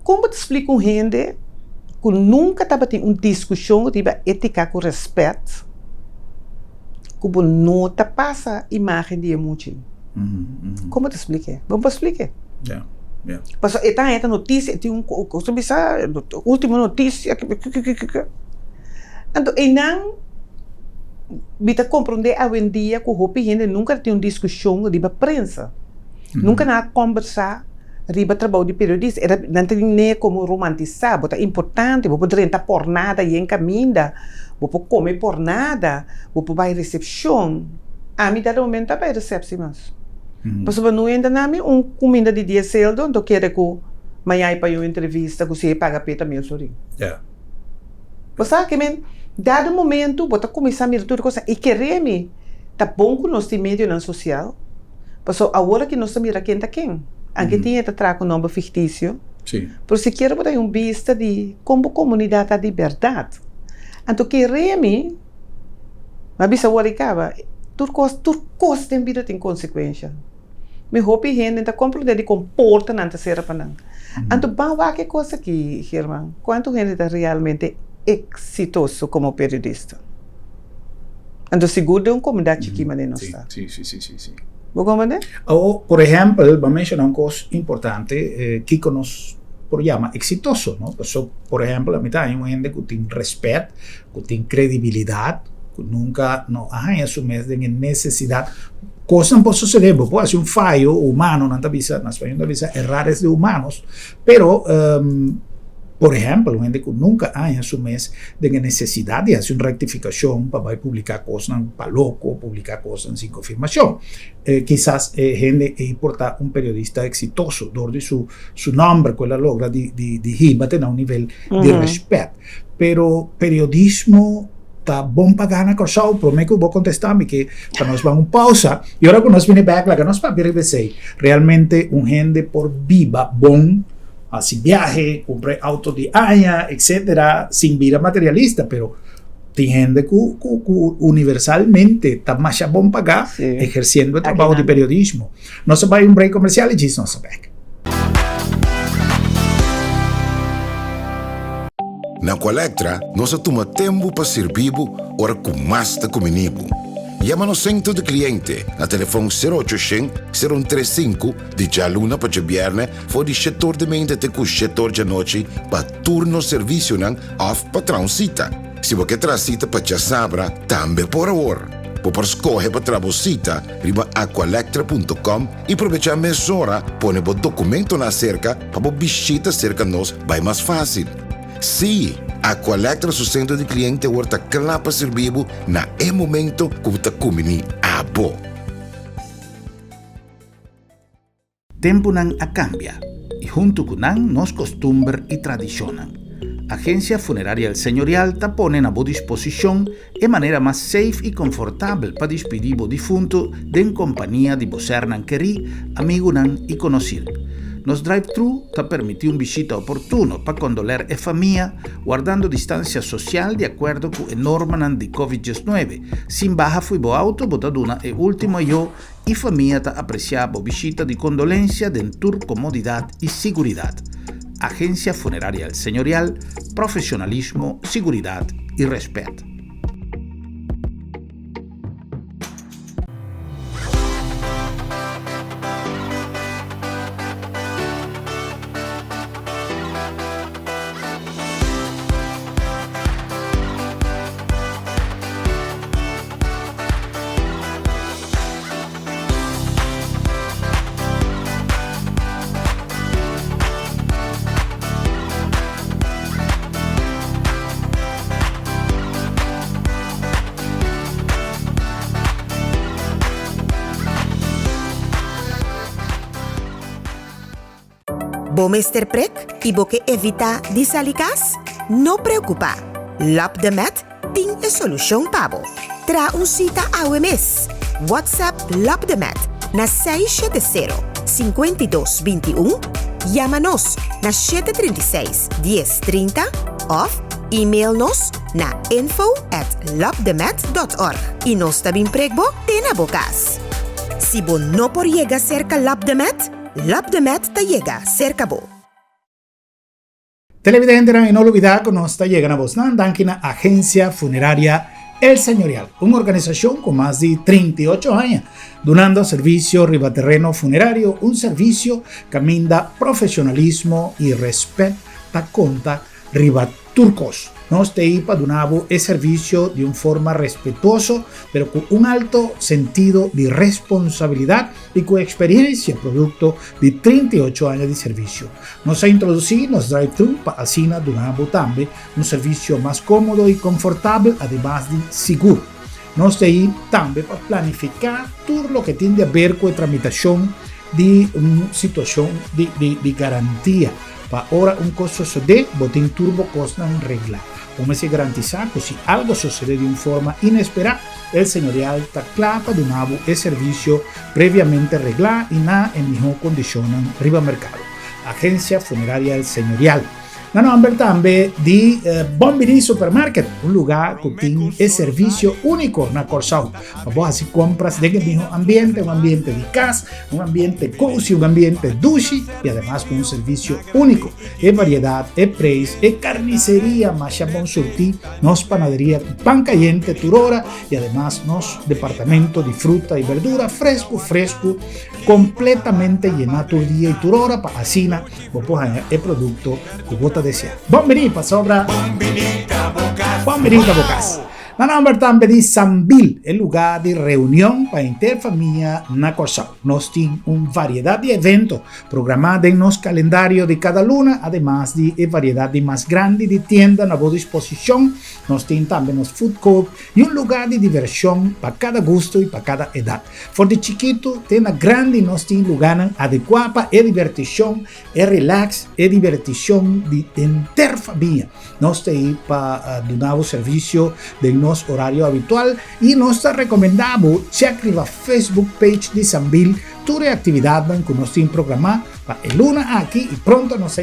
Kon bo ta splika un hende ku nunka tabatin un diskushon riba étika ku rèspèt ku bo no ta pasa imágen di e mucha? Kon bo ta splik'é? Bo no por splik'é. Pasobra e ta haña ta notisia, e tin un kos ta bisa último notisia kikikikiki. Anto einan mi ta komprondé awendia ku hopi hende nunka ta tin un diskushon riba prensa. Nunka nan a kòmbersá. Riba trabou di periodista e ta nan ta ne komo romantisá, bo ta importante, bo por drenta pornada yen kaminda, bo por kome pornada, bo por bai resepshon. Ami dado momento ta bai resepsi mas. Pasobra no hende na mi un kuminda di dies seldo anto kere ku maña e bai un entrevista ku si e paga p'e ta mil florin. Bo sa ke men dado momento bo ta kuminsá mira tur e kosnan i kere mi ta bon ku nos tin medionan sosial. Pasobra awor aki nos ta mira ken ta ken. Anke tin e ta traha ku nomber ficticio. Pero sikiera bo ta hay un bista di kon bo komunidat ta di bèrdat. Anto kere mi, mi a bisa awor i kaba, tur kos, tur kos den bida tin konsekuensha. Mi hopi hende ta komprondé di kon portanan ta sera pa nan. Anto ban wak e kos aki, German, kuantu hende ta realmente eksitoso komo periodista? Anto sigur den un komunidat chikí manera nos ta. Sí, sí, sí, sí, sí. Bo komprendé? Awor, por ehèmpel, bo a menshoná un kos importante, kiko nos por yama eksitoso, no? Paso, por ehèmpel, a mi ta haña un hende ku tin rèspèt, ku tin kredibilidat, ku nunka no a haña su mes den e nesesidat. Kosnan por sosodé, bo por hasi un fayo humano, nan ta bisa, na spañol nan ta bisa errar es de humanos, pero. Por ehèmpel, un hende ku nunka a haña su mes den e nesesidat di hasi un rektifikashon pa bai publiká kosnan pa loko, publiká kosnan sin konfirmashon. Kisas e hende ei por ta un periodista eksitoso dor di su su nòmber ku el a logra di di di hiba te na un nivel di rèspèt. Pero periodismo ta bon pagá na Kòrsou? Promé ku bo kontestá mi ke pa nos ban un pousa i ora ku nos bini bèk laga nos papia riba esei. Realmente un hende por biba bon, hasi biahe, kumpra e outo di aña, etcetera, sin bira materialista, pero tin hende ku ku ku universalmente ta masha bon pagá ehersiendo e trabou di periodismo. Nos a bai un break komersial i djis nos a bèk. Na Aqualectra nos a tuma tempu pa sirbi bo ora ku mas ta kumini bo. Yama nos sentro di kliente na telefon sero ocho shen, sero un tres sinku di djaluna pa djabièrnè for di shetor di meinta te ku shetor djanochi pa tur nos servisionan òf pa traha un sita. Si bo ke traha sita pa djasabra tambe por awor. Bo por skohe pa traha bo sita riba aqualectra punto com i probechá mesora pone bo dokumentonan aserka pa bo bishita serka nos bai mas fásil. Sí, Aqualectra su sentro di kliente awor ta kla pa sirbi bo na e momento ku bo ta kumbiní abo. Tempunan a kambia i huntu ku nan nos kostumber i tradishonnan. Agensia Funeraria El Señorial ta pone na bo disposishon e manera mas safe i konfortabel pa dispidí bo difuntu den kompania di bo sernan kerí, amigunan i konosir. Nos drive-thru ta permití un bishita oportuno pa kondoler e famia, wardando distansia sosial di akuerdo ku e normanan di Covid 19. Sin baha fo'i bo auto bo ta duna e último ayó I famia ta apresiá bo bishita di kondolensia den tur komodidat i siguridat. Agensia Funeraria El Señorial, profesionalismo, siguridat i rèspèt. Bo mester prek i bo ke evitá di sali kas? No preokupá! Lòp de Mèt Tin e solushon pa bo. Traha un sita awe mes. WhatsApp Lopdemet na 670 52 21, yama nos na 736 10 30 òf email nos na info at lopdemet dot org i nos ta bin prek bo te na bo kas. Si bo no por yega serka Lopdemet, Lopdemet ta yega serka bo. Televidentenan y no lubida cu nos ta yega na bosnan danki na Agencia Funeraria El Señorial, un organisacion cu mas di 38 aña dunando servicio riba terreno funerario, un servicio caminda profesionalismo y respet ta conta riba tur kos. Nos ta ei pa duna bo e servisio di un forma respetuoso, pero ku un alto sentido di responsabilidat i ku eksperensia produkto di 38 aña di servisio. Nos a introdusí nos drive-thru pa asina duna bo tambe un servisio mas kómodo i konfortabel ademas di sigur. Nos ta ei tambe pa planifiká tur loke tin di aber ku e tramitashon di un situashon di garantia. Pa ora un kos sosodé, bo tin tur bo kosnan reglá. Bo mester garantisá ku si algo sosodé di un forma inesperá, El Señorial ta kla pa duna bo e servisio previamente reglá i na e mihó kondishonnan riba merkado. Agensia Funeraria El Señorial. Na nòmber tambe di Bon Biní Supermarket, un lugá ku tin e servisio úniko na Kòrsou pa bo hasi kompras den e mihó ambiente, un ambiente di kas, un ambiente cozy, un ambiente dushi y ademas cu un servicio unico. E variedad, e prijs, e carniceria masha bon surti, nos panaderia cu pan cayente tur ora y ademas nos departamento di fruta y verdura fresco fresco completamente yena tur dia y tur ora pa asina bo por haña e producto cu bo ta desea. Bon bini pasobra Bon bini ta bo cas. Na nòmber tambe di Sambil, e lugá di reunion pa henter famia na Kòrsou. Nos tin un variedat di evento programá den nos kalendario di kada luna, ademas di e variedat di mas grandi di tienda na bo disposishon. Nos tin tambe nos food court i un lugá di divershon pa kada gusto i pa kada edat. For di chikitu te na grandi nos tin lugánan adekuá pa e divertishon, e relax, e divertishon di henter famia. Nos ta ei pa duna bo servisio den nos orario habitual i nos ta rekomendá bo chèk riba Facebook page di Sambil tur e aktividatnan ku nos tin programá pa e luna aki i pronto nos ta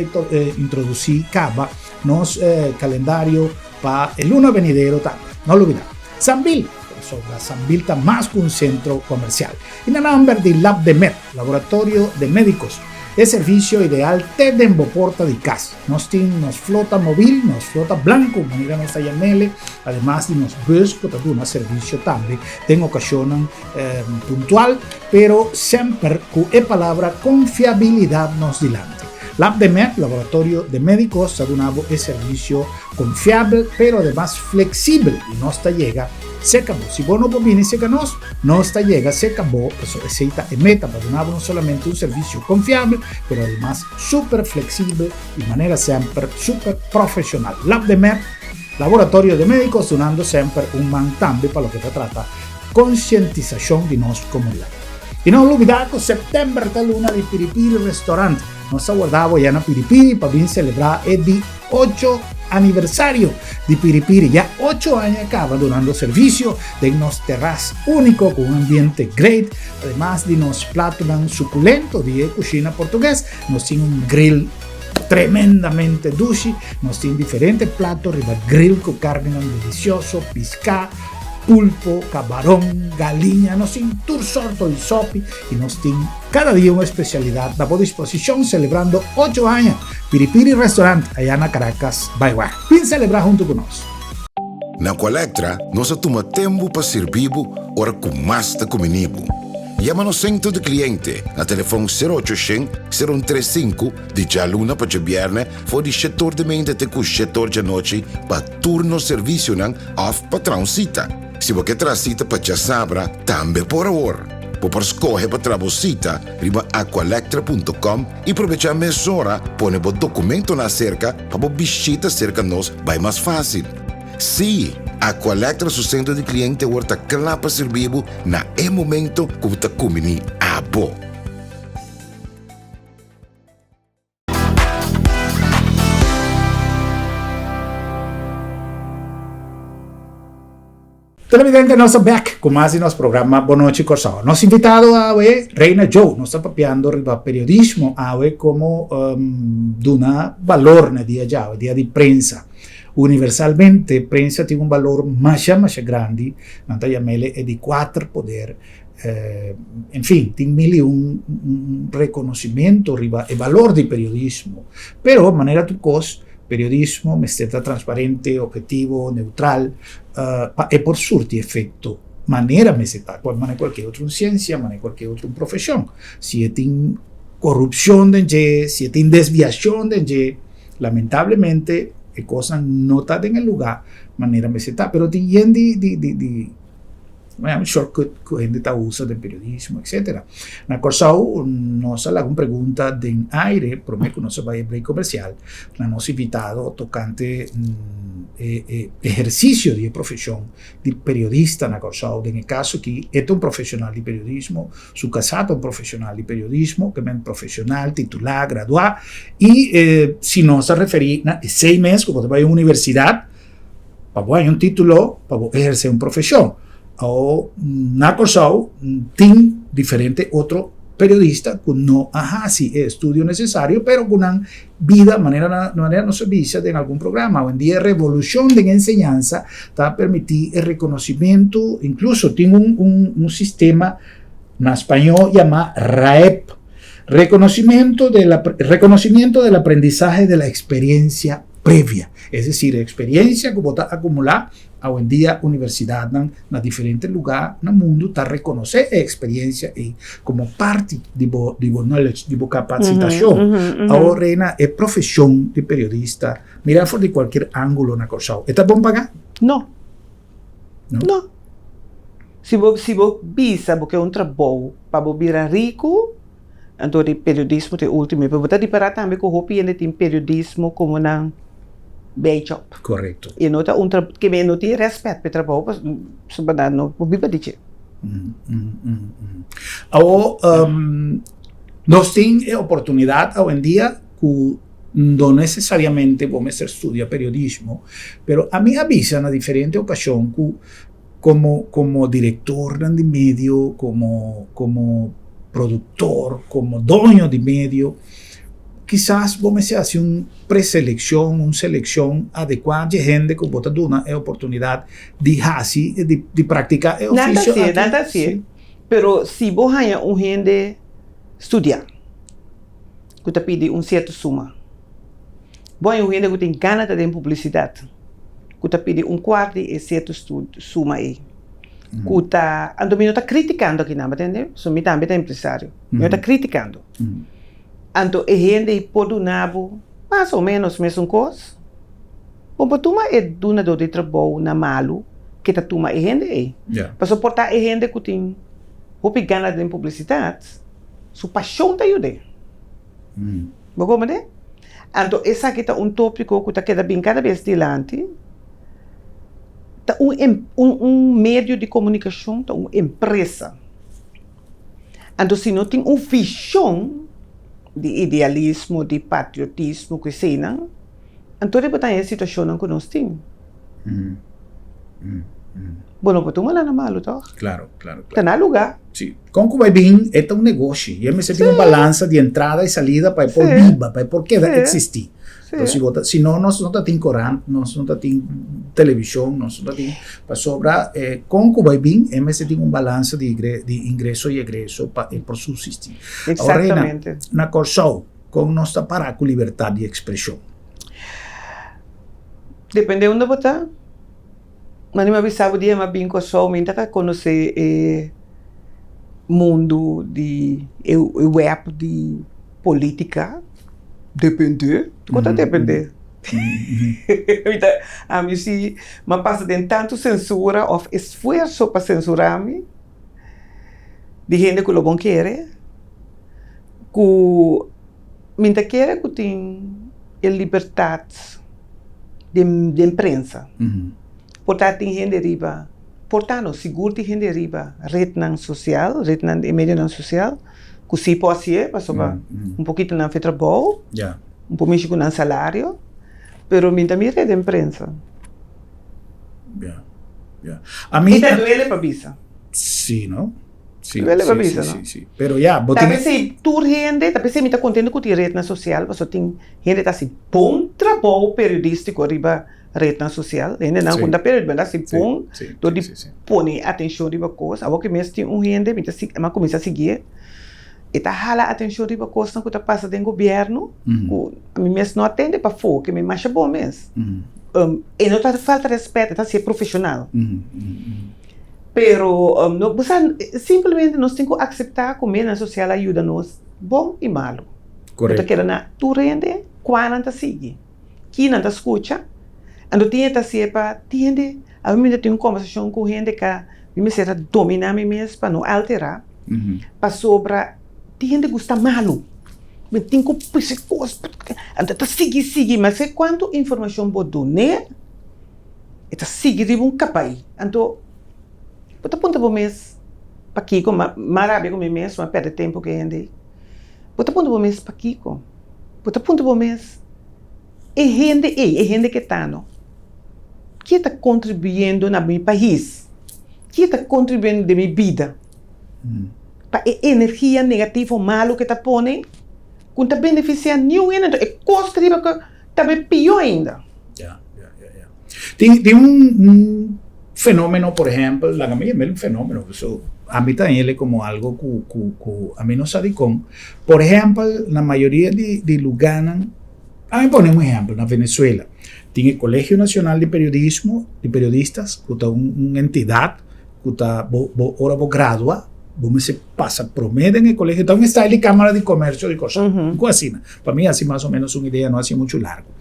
introdusí kaba nos kalendario pa e luna benidero tambe. No lubidá, Sambil, pasobra Sambil ta mas ku un sentro komersial. I na nòmber di Labdemed, Laboratorio de Médicos, e servisio ideal te den bo porta di kas. Nos tin nos flota mobil, nos flota blanku, manera nos ta yam'ele, ademas di nos bus ku ta duna servisio tambe den okashonnan puntual, pero semper ku e palabra konfiabilidat nos dilanti. Labdemed, Laboratorio de Médicos, ta duna bo e servisio konfiabel pero ademas fleksibel i nos ta yega serka bo. Si bo no por bini serka nos, nos ta yega serka bo, pasobra esei ta e meta, pa duna bo no solamente un servisio konfiabel pero ademas super fleksibel i manera semper super profeshonal. Labdemed, Laboratorio de Médicos, dunando semper un man tambe pa loke ta trata konsientisashon di nos komunidat. I no lubidá ku sèptèmber ta luna di Piripiri Restaurant. Nos ta warda bo ya na Piripiri pa bin selebrá e di ocho aniversario di Piripiri. Ya ocho aña kaba dunando servisio den nos terras úniko ku un ambiente great. Ademas di nos platonan sukulento di e kushina portugues, nos tin un grill tremendamente dushi. Nos tin diferente plato riba grill ku karninan delisioso, piská, pulpo, kabaron, galiña, nos tin tur sorto di sopi i nos tin kada dia un espesialidat na bo disposishon selebrando ocho aña Piripiri Restaurant aya na Caracas Baiweg. Bin selebrá huntu ku nos! Na Aqualectra nos a tuma tempu pa sirbi bo ora ku mas ta kumini bo. Yama nos sentro di kliente na telefon sero ocho shen, sero un tres sinku di djaluna pa djabièrnè for di shetor di meinta te ku shetor djanochi pa tur nos servisionan òf pa traha un sita. Si bo ke traha sita pa djasabra, tambe por awor. Bo por skohe pa traha bo sita riba aqualectra punto com i probechá mesora pone bo dokumentonan aserka pa bo bishita serka nos bai mas fásil. Sí, Aqualectra su sentro di kliente awor ta kla pa sirbi bo na e momento ku bo ta kumbiní abo. Televidente, nos ta bek ku mas di nos programa Bon Nochi Kòrsou. Nos invitado awe, Reina Joe. Nos ta papiando riba periodismo awe komo um, duna balor na dia djawe, dia di prensa. Universalmente, prensa tin un balor masha masha grandi, nan ta yam'ele e di kuater poder. En fin, tin mil i un reconocimento riba e balor di periodismo. Pero, manera tur cos, periodismo mester ta transparente, objetivo, neutral, pa e por surti efecto manera mester ta, manera cualkier otro un ciencia, manera cualkier otro un profesion. Si e tin corupcion den dje, si e tin desviacion den dje, lamentablemente e cosnan no ta den e lugar manera mester ta. Pero tin yen di di di. Un shortcut ku hende ta usa den periodismo etcetera. Na Kòrsou nos a laga un pregunta den aire promé ku nos a bai e break komersial na nos invitado tokante e e ehersisio di e profeshon di periodista na Kòrsou. Den e kaso aki e ta un profeshonal di periodismo, su kasá ta un profeshonal di periodismo, ke men profeshonal, titulá, graduá i si nos ta referí na esei mes ku bo ta bai un universidat, Pa bo haña un título pa bo ehersé un profeshon. Awor na Kòrsou tin diferente otro periodista ku no a hasi e estudio nesesario pero ku nan bida manera manera nos a bisa den algun programa awendia e revolushon den enseñansa ta permití e rekonosimentu inkluso tin un un un sistema na spañó yamá RAEP, Reconocimiento del Reconocimiento del Aprendizaje de la Experiencia Previa. Es decir, e experiencia cu bo ta acumula, awendia universidadnan na diferente lugar na mundo ta reconoce e experiencia ey como parti di bo di bo knowledge, di bo capacitacion. Awor Reina, e profesion di periodista, mira for di cualkier angulo na Corsou, e ta bon paga? No. No. Si bo si bo bisa bo ke un trabou pa bo bira riku, anto di periodismo ta e ultimo. Pero bo ta ripará tambe ku hopi hende tin periodismo komo nan bijjob. Korekto. E no ta un trabou, ke men no tin rèspèt pa e trabou pasobra nan no por biba di dje. Awor, nos tin e oportunidat awendia ku no nesesariamente bo mester studia periodismo, pero ami a bisa na diferente okashon ku komo komo direktornan di medio, komo komo produktor, komo doño di medio, kisas bo mester hasi un preselekshon, un selekshon adekuá dje hende ku bo ta duna e oportunidat di hasi, di praktiká e ofisio aki. Nan ta hasié, pero si bo haña un hende studiá. ku ta pidi un sierto suma. Bo hay un hende ku tin gana ta den publisidat ku ta pidi un kuart di e sierto suma ei. Ku ta, anto mi no ta kritikando akinan, bo ta hende? So mi tambe ta empresario. Mi no ta kritikando. Anto e hende ei por duna bo mas o menos mesun kos. Bo por tuma e dunador di trabou na malu ke ta tuma e hende ei. Pasobra por ta e hende ku tin hopi gana den publisidat. Su pashon ta yud'é. Bo komprendé? Anto esaki ta un tópiko ku ta keda bin kada bes dilanti. Ta un un medio di komunikashon, ta un empresa. Anto si no tin un vishon di idealismo, di patriotismo ku eseinan, anto riba ta e situashonnan ku nos tin. Bo no por tuma nan na malu tòg? Klaro, klaro, klaro. Ta na lugá. Sí. Kon ku bai bin e ta un negoshi i e mester tin un balansa di entrada i salida pa e por biba, pa e por keda eksistí. Enton si bo ta, si no nos no ta tin korant, nos no ta tin televishon, nos no ta tin, pasobra kon ku bai bin e mester tin un balansa di di ingreso i egreso pa e por subsistí. Awor Reina, na Kòrsou kon nos ta pará ku libertat di ekspreshon? Depende unda bo ta. Mane mi a bisa bo dia mi a bin Kòrsou mi ta konosé e mundu di e web di polítika dependé ku ta dependé mi ta ami si mi a pasa den tantu sensura òf esfuerso pa sensurá mi di hende ku lo bon kere ku mi ta kere ku tin e libertat. Den den prensa. Por ta tin hende riba, por ta no, sigur tin hende riba retnan sosial, retnan e medionan sosial ku si por hasié pasobra un pokito nan fe trabou, un por mishi ku nan salario, pero mi ta mira den prensa. Mi ta duele pa bisa. Si no? Si, duele pa bisa no? Si, si, pero ya, bo tin. Ta p'esei tur hende, ta p'esei mi ta kontento ku tin retnan sosial pasobra tin hende ta hasi bon trabou periodístiko riba retnan sosial. Hendenan ku no ta periodista ta hasi bon dor di pone atenshon riba kos. Awor ku mes tin un hende mi ta sigui, mi a kuminsá siguié, e ta hala atenshon riba kosnan ku ta pasa den gobièrnu ku mi mes no a tende pafó, ke mi masha bon mes. E no ta falta rèspèt, e ta hasié profeshonal. Pero no bo sa simplemente nos tin ku akseptá ku medionan sosial a yuda nos bon i malu. Bo ta keda na tur hende kua nan ta sigui, ki nan ta skucha, anto tin e ta hasié pa tin hende, awe mi ta tin un kombersashon ku hende ka mi mester a dominá mi mes pa no alterá, pasobra tin hende gusta malu, mi tin ku pisi kos, anto ta sigui sigui, maske kuantu informashon bo dun'é. E ta sigui riba un kabai. Anto, bo ta puntra bo mes, Pakiko? M'a rabia ku mi mes, m'a pèrdè tempu ku e hende ei. Bo ta puntra bo mes, Pakiko? Bo ta puntra bo mes, E hende ei, e hende ke ta no, ke ta kontribuyendo na mi pais? Ke ta kontribuyendo den mi bida? Pa e energia negativo malu ke ta pone, ku no ta benefisiá niun hende. Anto, e kos riba ku. Ta be pió ainda. Ya, ya, ya, ya. Tin, tin un, un fenómeno, por ehempel, laga mi yam'el un fenómeno, so ami ta hañ'el como algo ku, ku, ku ami no sa dikon. Por ehempel, na mayoria di, di lugánan, ami pone un ehempel, na Venezuela, tin e Colegio Nacional di Periodismo, di Periodistas, ku ta un, un entidat ku ta bo, bo, ora bo gradua, bo mester pasa promé den e colegio, ta un style di Cámara di Comercio di Kòrsou, un kos asina. Pa mi hasi mas o menos un idea, no hasi muchu largu.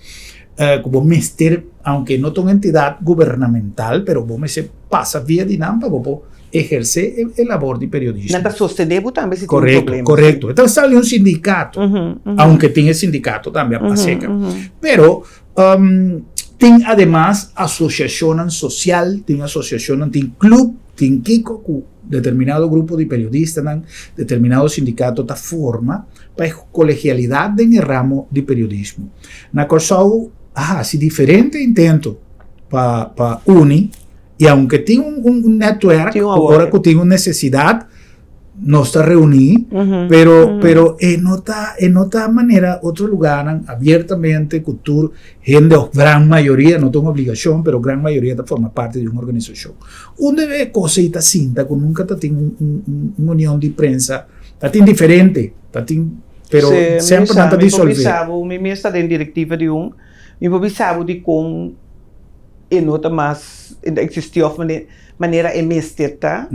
Ku bo mester, aunke no ta un entidat gubernamental, pero bo mester pasa via di nan pa bo por ehersé e labor di periodismo. Nan ta sostené bo tambe si tin un problema. Korekto, korekto. E ta sali un sindikato, aunke tin e sindikato tambe aserka. Pero tin ademas asosiashonnan sosial, tin asosiashonnan, tin klup, tin kiko ku determinado grupo di periodistanan, determinado sindikato ta forma pa e kolegialidat den e ramo di periodismo. Na Kòrsou a hasi diferente intento pa pa uni i aunke tin un un netwerk ku ora ku tin un nesesidat nos ta reuní, pero pero e no ta e no ta manera otro lugarnan abiertamente ku tur hende òf gran mayoria, no ta un obligashon, pero gran mayoria ta forma parti di un organisashon. Unda e kos ei ta sinta ku nunka ta tin un un un union di prensa, ta tin diferente, ta tin pero semper nan ta disolvé. Mi por bisa bo, mi mes ta den direktiva di un, mi por bisa bo dikon e no ta mas, e ta eksistí òf manera e mester ta.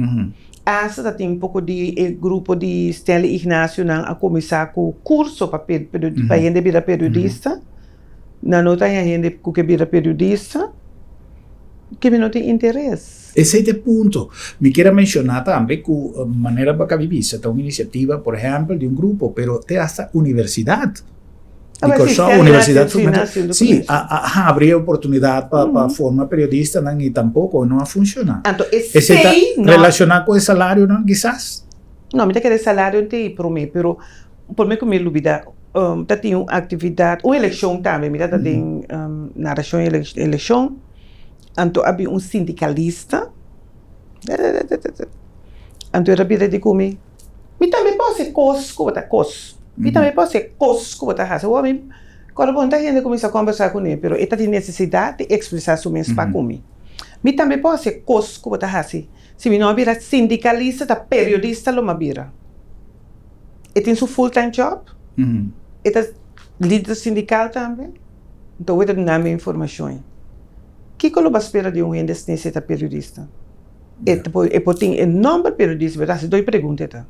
Asta ta tin poko di e grupo di Stanley Ignacio nan a kuminsá ku kurso pa pa hende bira periodista. Nan no ta haña hende ku ke bira periodista, ke mi no tin interes. Esei ta e punto. Mi kier a menshoná tambe ku manera bo a kabi bisa ta un inisiativa por ehèmpel di un grupo, pero te asta universidat di Kòrsou, Universidat Si, a habri e oportunidat pa forma periodistanan i tampoko no a funshoná. Anto esei ta relashoná ku e salarionan kisas? No, mi ta kere salario ta ei promé, pero promé ku mi lubidá ta tin un aktividat, un elekshon tambe, mi ta den narashon elekshon, anto a bin un sindikalista, anto el a bira di ku mi, Mi tambe por hasi kos ku bo ta kos. Mi tambe por hasi e kos ku bo ta hasi. Awor mi kòrda bon ta hende kuminsá kòmbersá kuné, pero e ta tin nesesidat di ekspresá su mes pa ku mi. Mi tambe por hasi e kos ku bo ta hasi. Si mi no a bira sindikalista, ta periodista lo mi a bira. E tin su full time job, e ta lider sindikal tambe, nto awor e ta duna mi informashon. Kiko lo bo a spera di un hende si e ta periodista? E ta por e por tin e nomber periodista pero ta hasi doi pregunta e ta.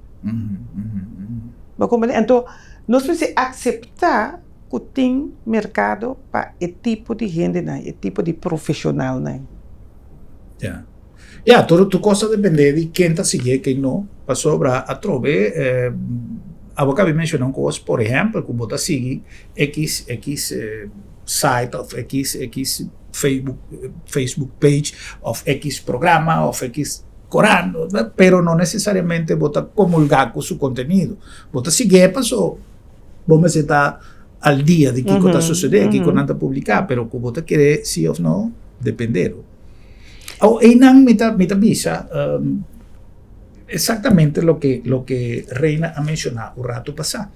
Bo comprende? Anto nos mester acepta cu tin mercado pa e tipo di hendenan, e tipo di profesionalnan. Ya. Ya, tur tur cos ta depende di ken ta sigui e ken no. Pasobra atrobe abo cabe menciona un cos, por ehempel, cu bo ta sigui X X site of X X Facebook Facebook page of X programa of X koran, pero no necesariamente bo ta comulga cu su contenido. Bo ta siguié paso bo mester ta al dia di kiko ta sucede, kiko nan ta publica, pero cu bo ta kere si of no, depende. Awo einan mi ta mi ta bisa Exactamente loke loke Reina a menciona un rato pasa.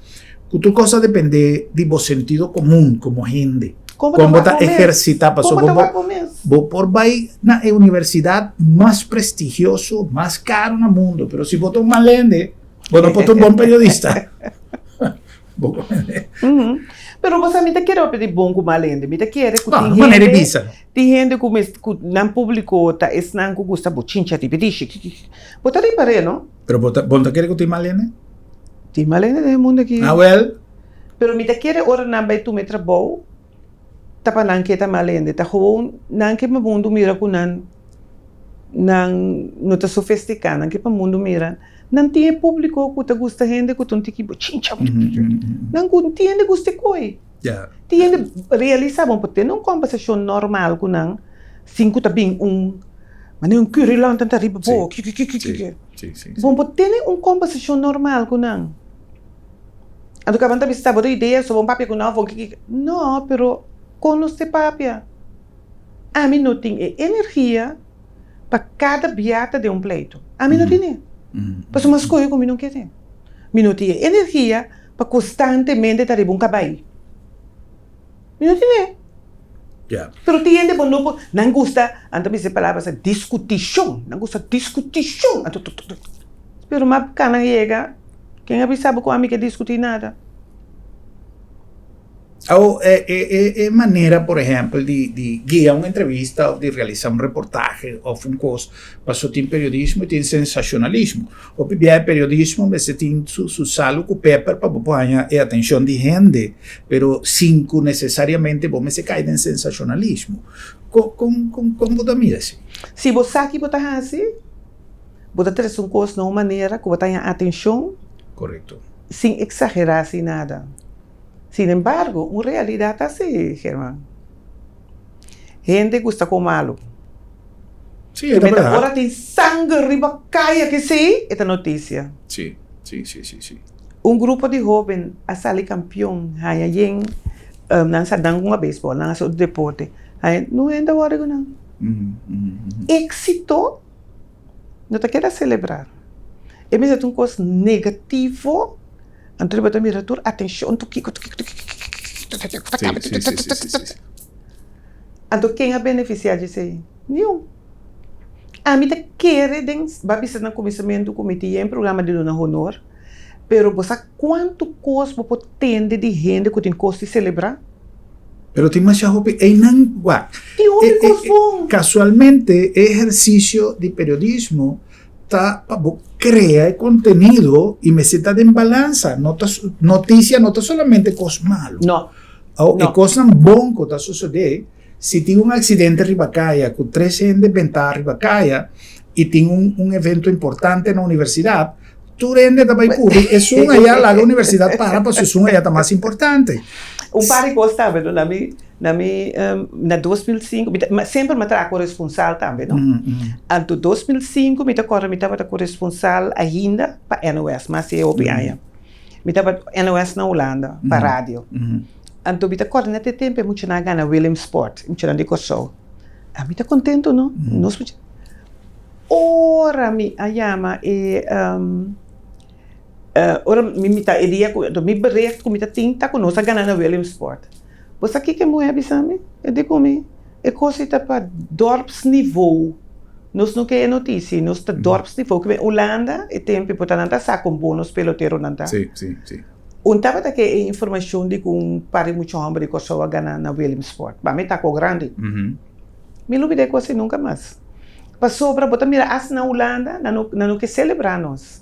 Cu tur cos a depende di bo sentido comun como hende. Con Con bo ta ehercita pasobra bo bo bo por bay na e universidad mas prestigioso, mas caro na mundo, pero si bo ta un mal hende, bo no por ta un bon periodista. Bo comprende? Pero bo sa mi ta kere papia di bon cu mal hende. Mi ta kere cu No, tin un manera di hende bisa. Tin hende ku mes ku nan públiko ta esnan ku gusta bochincha riba e dishi. Bo ta ripar'é, no? Pero bo ta bo no ta kere ku tin mal hende? Tin mal hende den e mundu aki. Awel. Pero mi ta kere ora nan bai tuma e trabou ta pa nan ke ta mal hende. Ta gewoon nan ke pa mundu mira ku nan nan no ta sofestiká. Nan ke pa mundu mira nan tin e públiko ku ta gusta hende ku ta un tiki bochincha. Nan ku tin hende gusta e koi. Tin hende realisa bo por tene un kombersashon normal ku nan sin ku ta bin un manera un kurilanta ta riba bo kikikikiki. Bo por tene un kombersashon normal ku nan. Anto kaban ta bisa bo ta idea so bo papia ku nan of kikiki. No, pero kon nos te papia? Ami no tin e energia pa kada bia ta den un pleito. Ami no tine. Pasobra mi a skohe ku mi no ke ten. Mi no tin e energia pa konstantemente ta riba un kabai. Mi no tine. Pero tin hende bo no por, nan gusta, nan ta bisa e palabra sa diskutishon, nan gusta diskutishon, anto tuk tuk tuk. Pero map kana yega, ken a bisa bo ku ami ke diskutí nada? Awo e e e e manera por ehempel di di guia un entrevista of di realisa un reportahe of un kos paso tin periodismo y tin sensacionalismo. Hopi bia e periodismo mester tin su su salu ku peper pa bo por haña e atencion di hende pero sin ku necesariamente bo mester kai den sensacionalismo. Kon kon kon kon bo ta mira esei? Si bo sa ki bo ta hasi, bo ta trese un kos na un manera ku bo ta haña atencion. Korekto. Sin exagera sin nada. Sin embargo, un realidad ta asi, German. Hende gusta con malo. Sí, e ta verdad. Ora tin sanger riba caya ki si, e ta noticia. Sí, sí, sí, sí, sí. Un grupo di hoben a sali campeon, haya yen, nan sa nan hunga beisbol, nan haci otro deporte, haya, no hende a worry cu nan. Exito no ta keda celebra. E mester ta un cos negativo. Anto bo ta mira tur atencion tur kiko tur kiko tur kiko Anto ken a beneficia di esey? Niun. Ami ta kere den bo a bisa na kuminsamentu ku mi tin yen programa di duna honor, pero bo sa kuantu kos bo por tende di hende ku tin kos di selebrá? Pero tin masha hopi einan wak. Tin hopi kos bon. Kasualmente e ehersisio di periodismo ta pa bo crea e contenido y mester ta den balansa, no ta noticia no ta solamente cos malo. No. Awo e cosnan bon cu ta sucede, si tin un accidente riba caya cu tres hende benta riba caya y tin un un evento importante na universidad, tur hende ta bay cubri esun aya laga universidad para pasobra esun aya ta mas importante. Un par di cos tambe no, na mi Na mi na 2005 mi ta semper mi a traha koresponsal tambe no anto 2005 mi ta kòrda mi tabata koresponsal ainda pa NOS mas e hopi aña mi tabata NOS na Hulanda pa radio anto mi ta kòrda na te tempu e muchanan a gana Williamsport e muchanan di Kòrsou a mi ta kontento no nos mucha ora mi a yama e ora mi ta e dia ku mi bericht ku mi ta tin ta ku nos a gana na Williamsport. Bo sa kiko e muhé a bisa mi? E di ku mi, E kos ei ta pa dorpsniveau. Nos no ke e notisia, nos ta dorpsniveau. Ke men Hulanda e tempu por ta nan ta sa kon bon nos peloteronan ta. Sí, sí, sí. Un tabata ke e informashon di ku un par di mucha hòmber di Kòrsou a gana na Williamsport. Pa mi ta ko grandi. Mi lubida e kos ei nunka mas. Pasobra bo ta mira asta na Hulanda nan no nan no ke selebrá nos.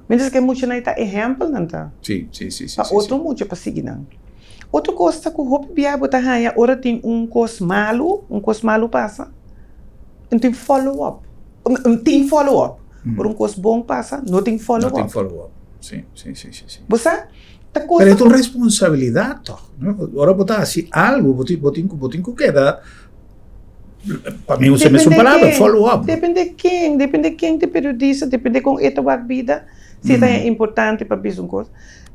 Mientras ke muchanan ei ta ehèmpelnan ta. Sí, sí, sí, sí. Pa otro mucha pa sigui nan. Otro kos ta ku hopi bia bo ta haña ora tin un kos malu, un kos malu pasa, no tin follow up. Tin follow up. Ora un kos bon pasa, no tin follow up. No tin follow up. Sí, sí, sí, sí, sí. Bo sa? Ta kos. Pero e ta un responsabilidat tòg, no? Ora bo ta hasi algu, bo tin, bo tin ku, bo tin ku keda, pa mi usa e mesun palabra, follow up. Depende ken, depende ken ta e periodista, depende kon e ta wak bida, si e ta haña importante pa bisa un kos.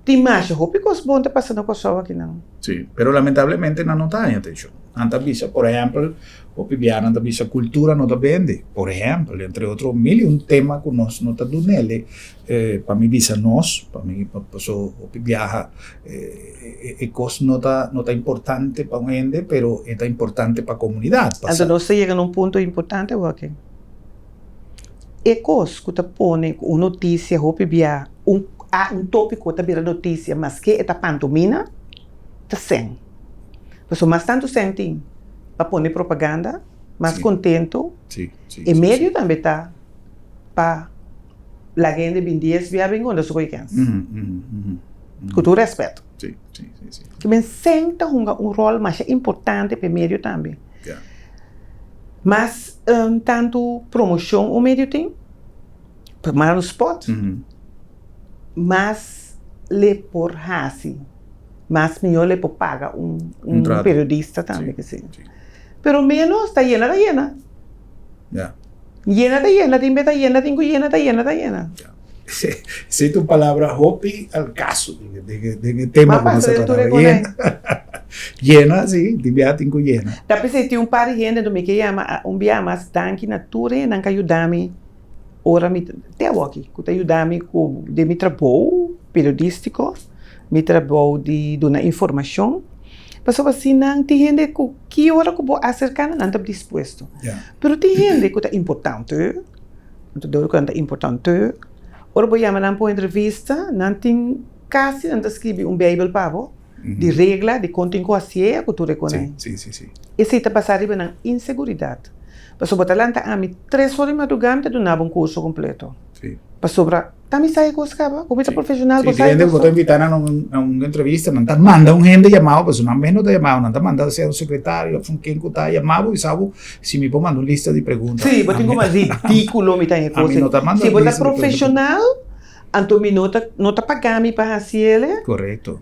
Tin masha hopi kos bon ta pasa na Kòrsou akinan. Sí, pero lamentablemente nan no ta haña atenshon. Nan ta bisa, por ehèmpel, hopi bia nan ta bisa kultura no ta bende, por ehèmpel, entre otro mil i un tema ku nos no ta dunele, pa mi bisa nos, pa mi paso hopi biaha e kos no ta no ta importante pa un hende, pero e ta importante pa komunidat. Anto nos ta yega na un punto importante awor aki. E kos ku ta pone ku un notisia hopi bia un a un tópiko ta bira notisia maske e ta pantomina ta sèn. Pasobra mas tantu sèn tin pa pone propaganda, mas kontentu e medio tambe ta pa laga hende bin dies bia bin konta su koikens. Ku tur rèspèt. Kimen sèn ta hunga un ròl masha importante pa e medio tambe. Mas tantu promoshon un medio tin, mas un spot, mas le por hasi, mas mihó le por paga un periodista tambe. Pero menos ta yena ta yena. Yena ta yena, tin be ta yena, tin ku yena ta yena ta yena. Esei ta un palabra hopi al kaso den e tema ku nos a trata awe. Yena. Yena, si, tin bia tin ku yena. Ta p'esei tin un par di hende mi ke yama un bia mas danki na tur hendenan ku a yuda mi ora mi te awoki, ku ta yuda mi ku den mi trabou periodístiko, mi trabou di duna informashon. Pasobra si nan tin hende ku ki ora ku bo aserká nan, nan ta dispuesto. Pero tin hende ku ta importante. Anto dor ku nan ta importante, ora bo yama nan pa un entrevista, nan tin kasi nan ta skribi un beibel pa bo. di regla di kon tin ku hasié ku tur e konai. Sí, sí, sí. Esei ta basá riba nan inseguridat. Pasobra bo ta lanta ami tres ora di madrugá mi ta duna bo un kurso kompleto. Sí. Pasobra ta mi sa e kos kaba, ku mi ta profeshonal bo sa e kos. Bo ta invitá nan na un entrevista, nan ta manda un hende yama bo, pasobra nan mes no ta yama bo, nan ta manda sea un sekretario òf un ken ku ta yama bo i sa bo si mi por manda un lista di pregunta. Sí, bo tin ku mas ridíkulo mi ta e kos ei. Si bo ta profeshonal, anto mi no ta no ta paga mi pa hasi el. Korekto.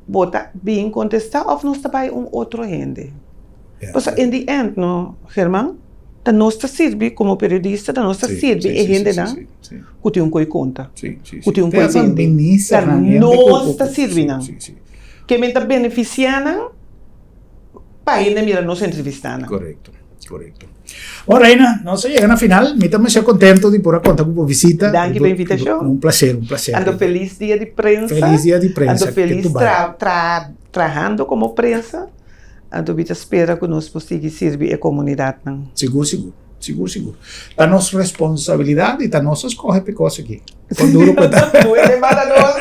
Bo ta bin kontestá òf nos ta bai un otro hende. Pasobra in the end no, German, ta nos ta sirbi komo periodista, ta nos ta sirbi e hendenan ku tin un koi konta, ku tin un koi bende. Ta nos ta sirbi nan. Ke men ta benefisiá nan pa hende mira nos entrevistá nan. Korekto, korekto. Bon Reina, nos a yega na final. Mi ta masha kontento di por a konta ku bo visita. Danki pa e invitashon. Un plaser, un plaser. Anto felis dia di prensa. Felis dia di prensa. Anto felis trahando komo prensa. Anto mi ta spera ku nos por sigui sirbi e komunidatnan. Sigur, sigur. Sigur, sigur. Ta nos responsabilidat i ta nos a skohe p'e kos aki. Kon duru ku e ta. No e manda nos.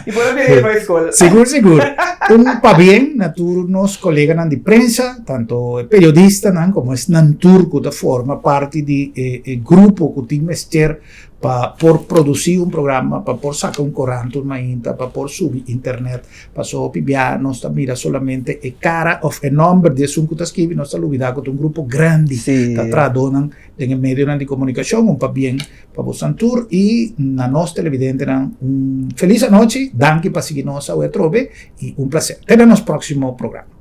I por a bini pa e skol. Sigur, sigur. Un pabien na tur nos koleganan di prensa, tanto e periodistanan komo esnan tur ku ta forma parti di e grupo ku tin mester pa por produsí un programa, pa por saka un korant un mainta, pa por subi internet. Paso hopi bia nos ta mira solamente e cara of e nomber di esun cu ta skibi, nos ta lubida cu ta un grupo grandi ta trahadornan den e medionan di comunicacion. Un pabien pa bosan tur y na nos televidentenan un feliz anochi. Danki pa sigui nos awe atrobe y un placer. Te na nos proximo programa.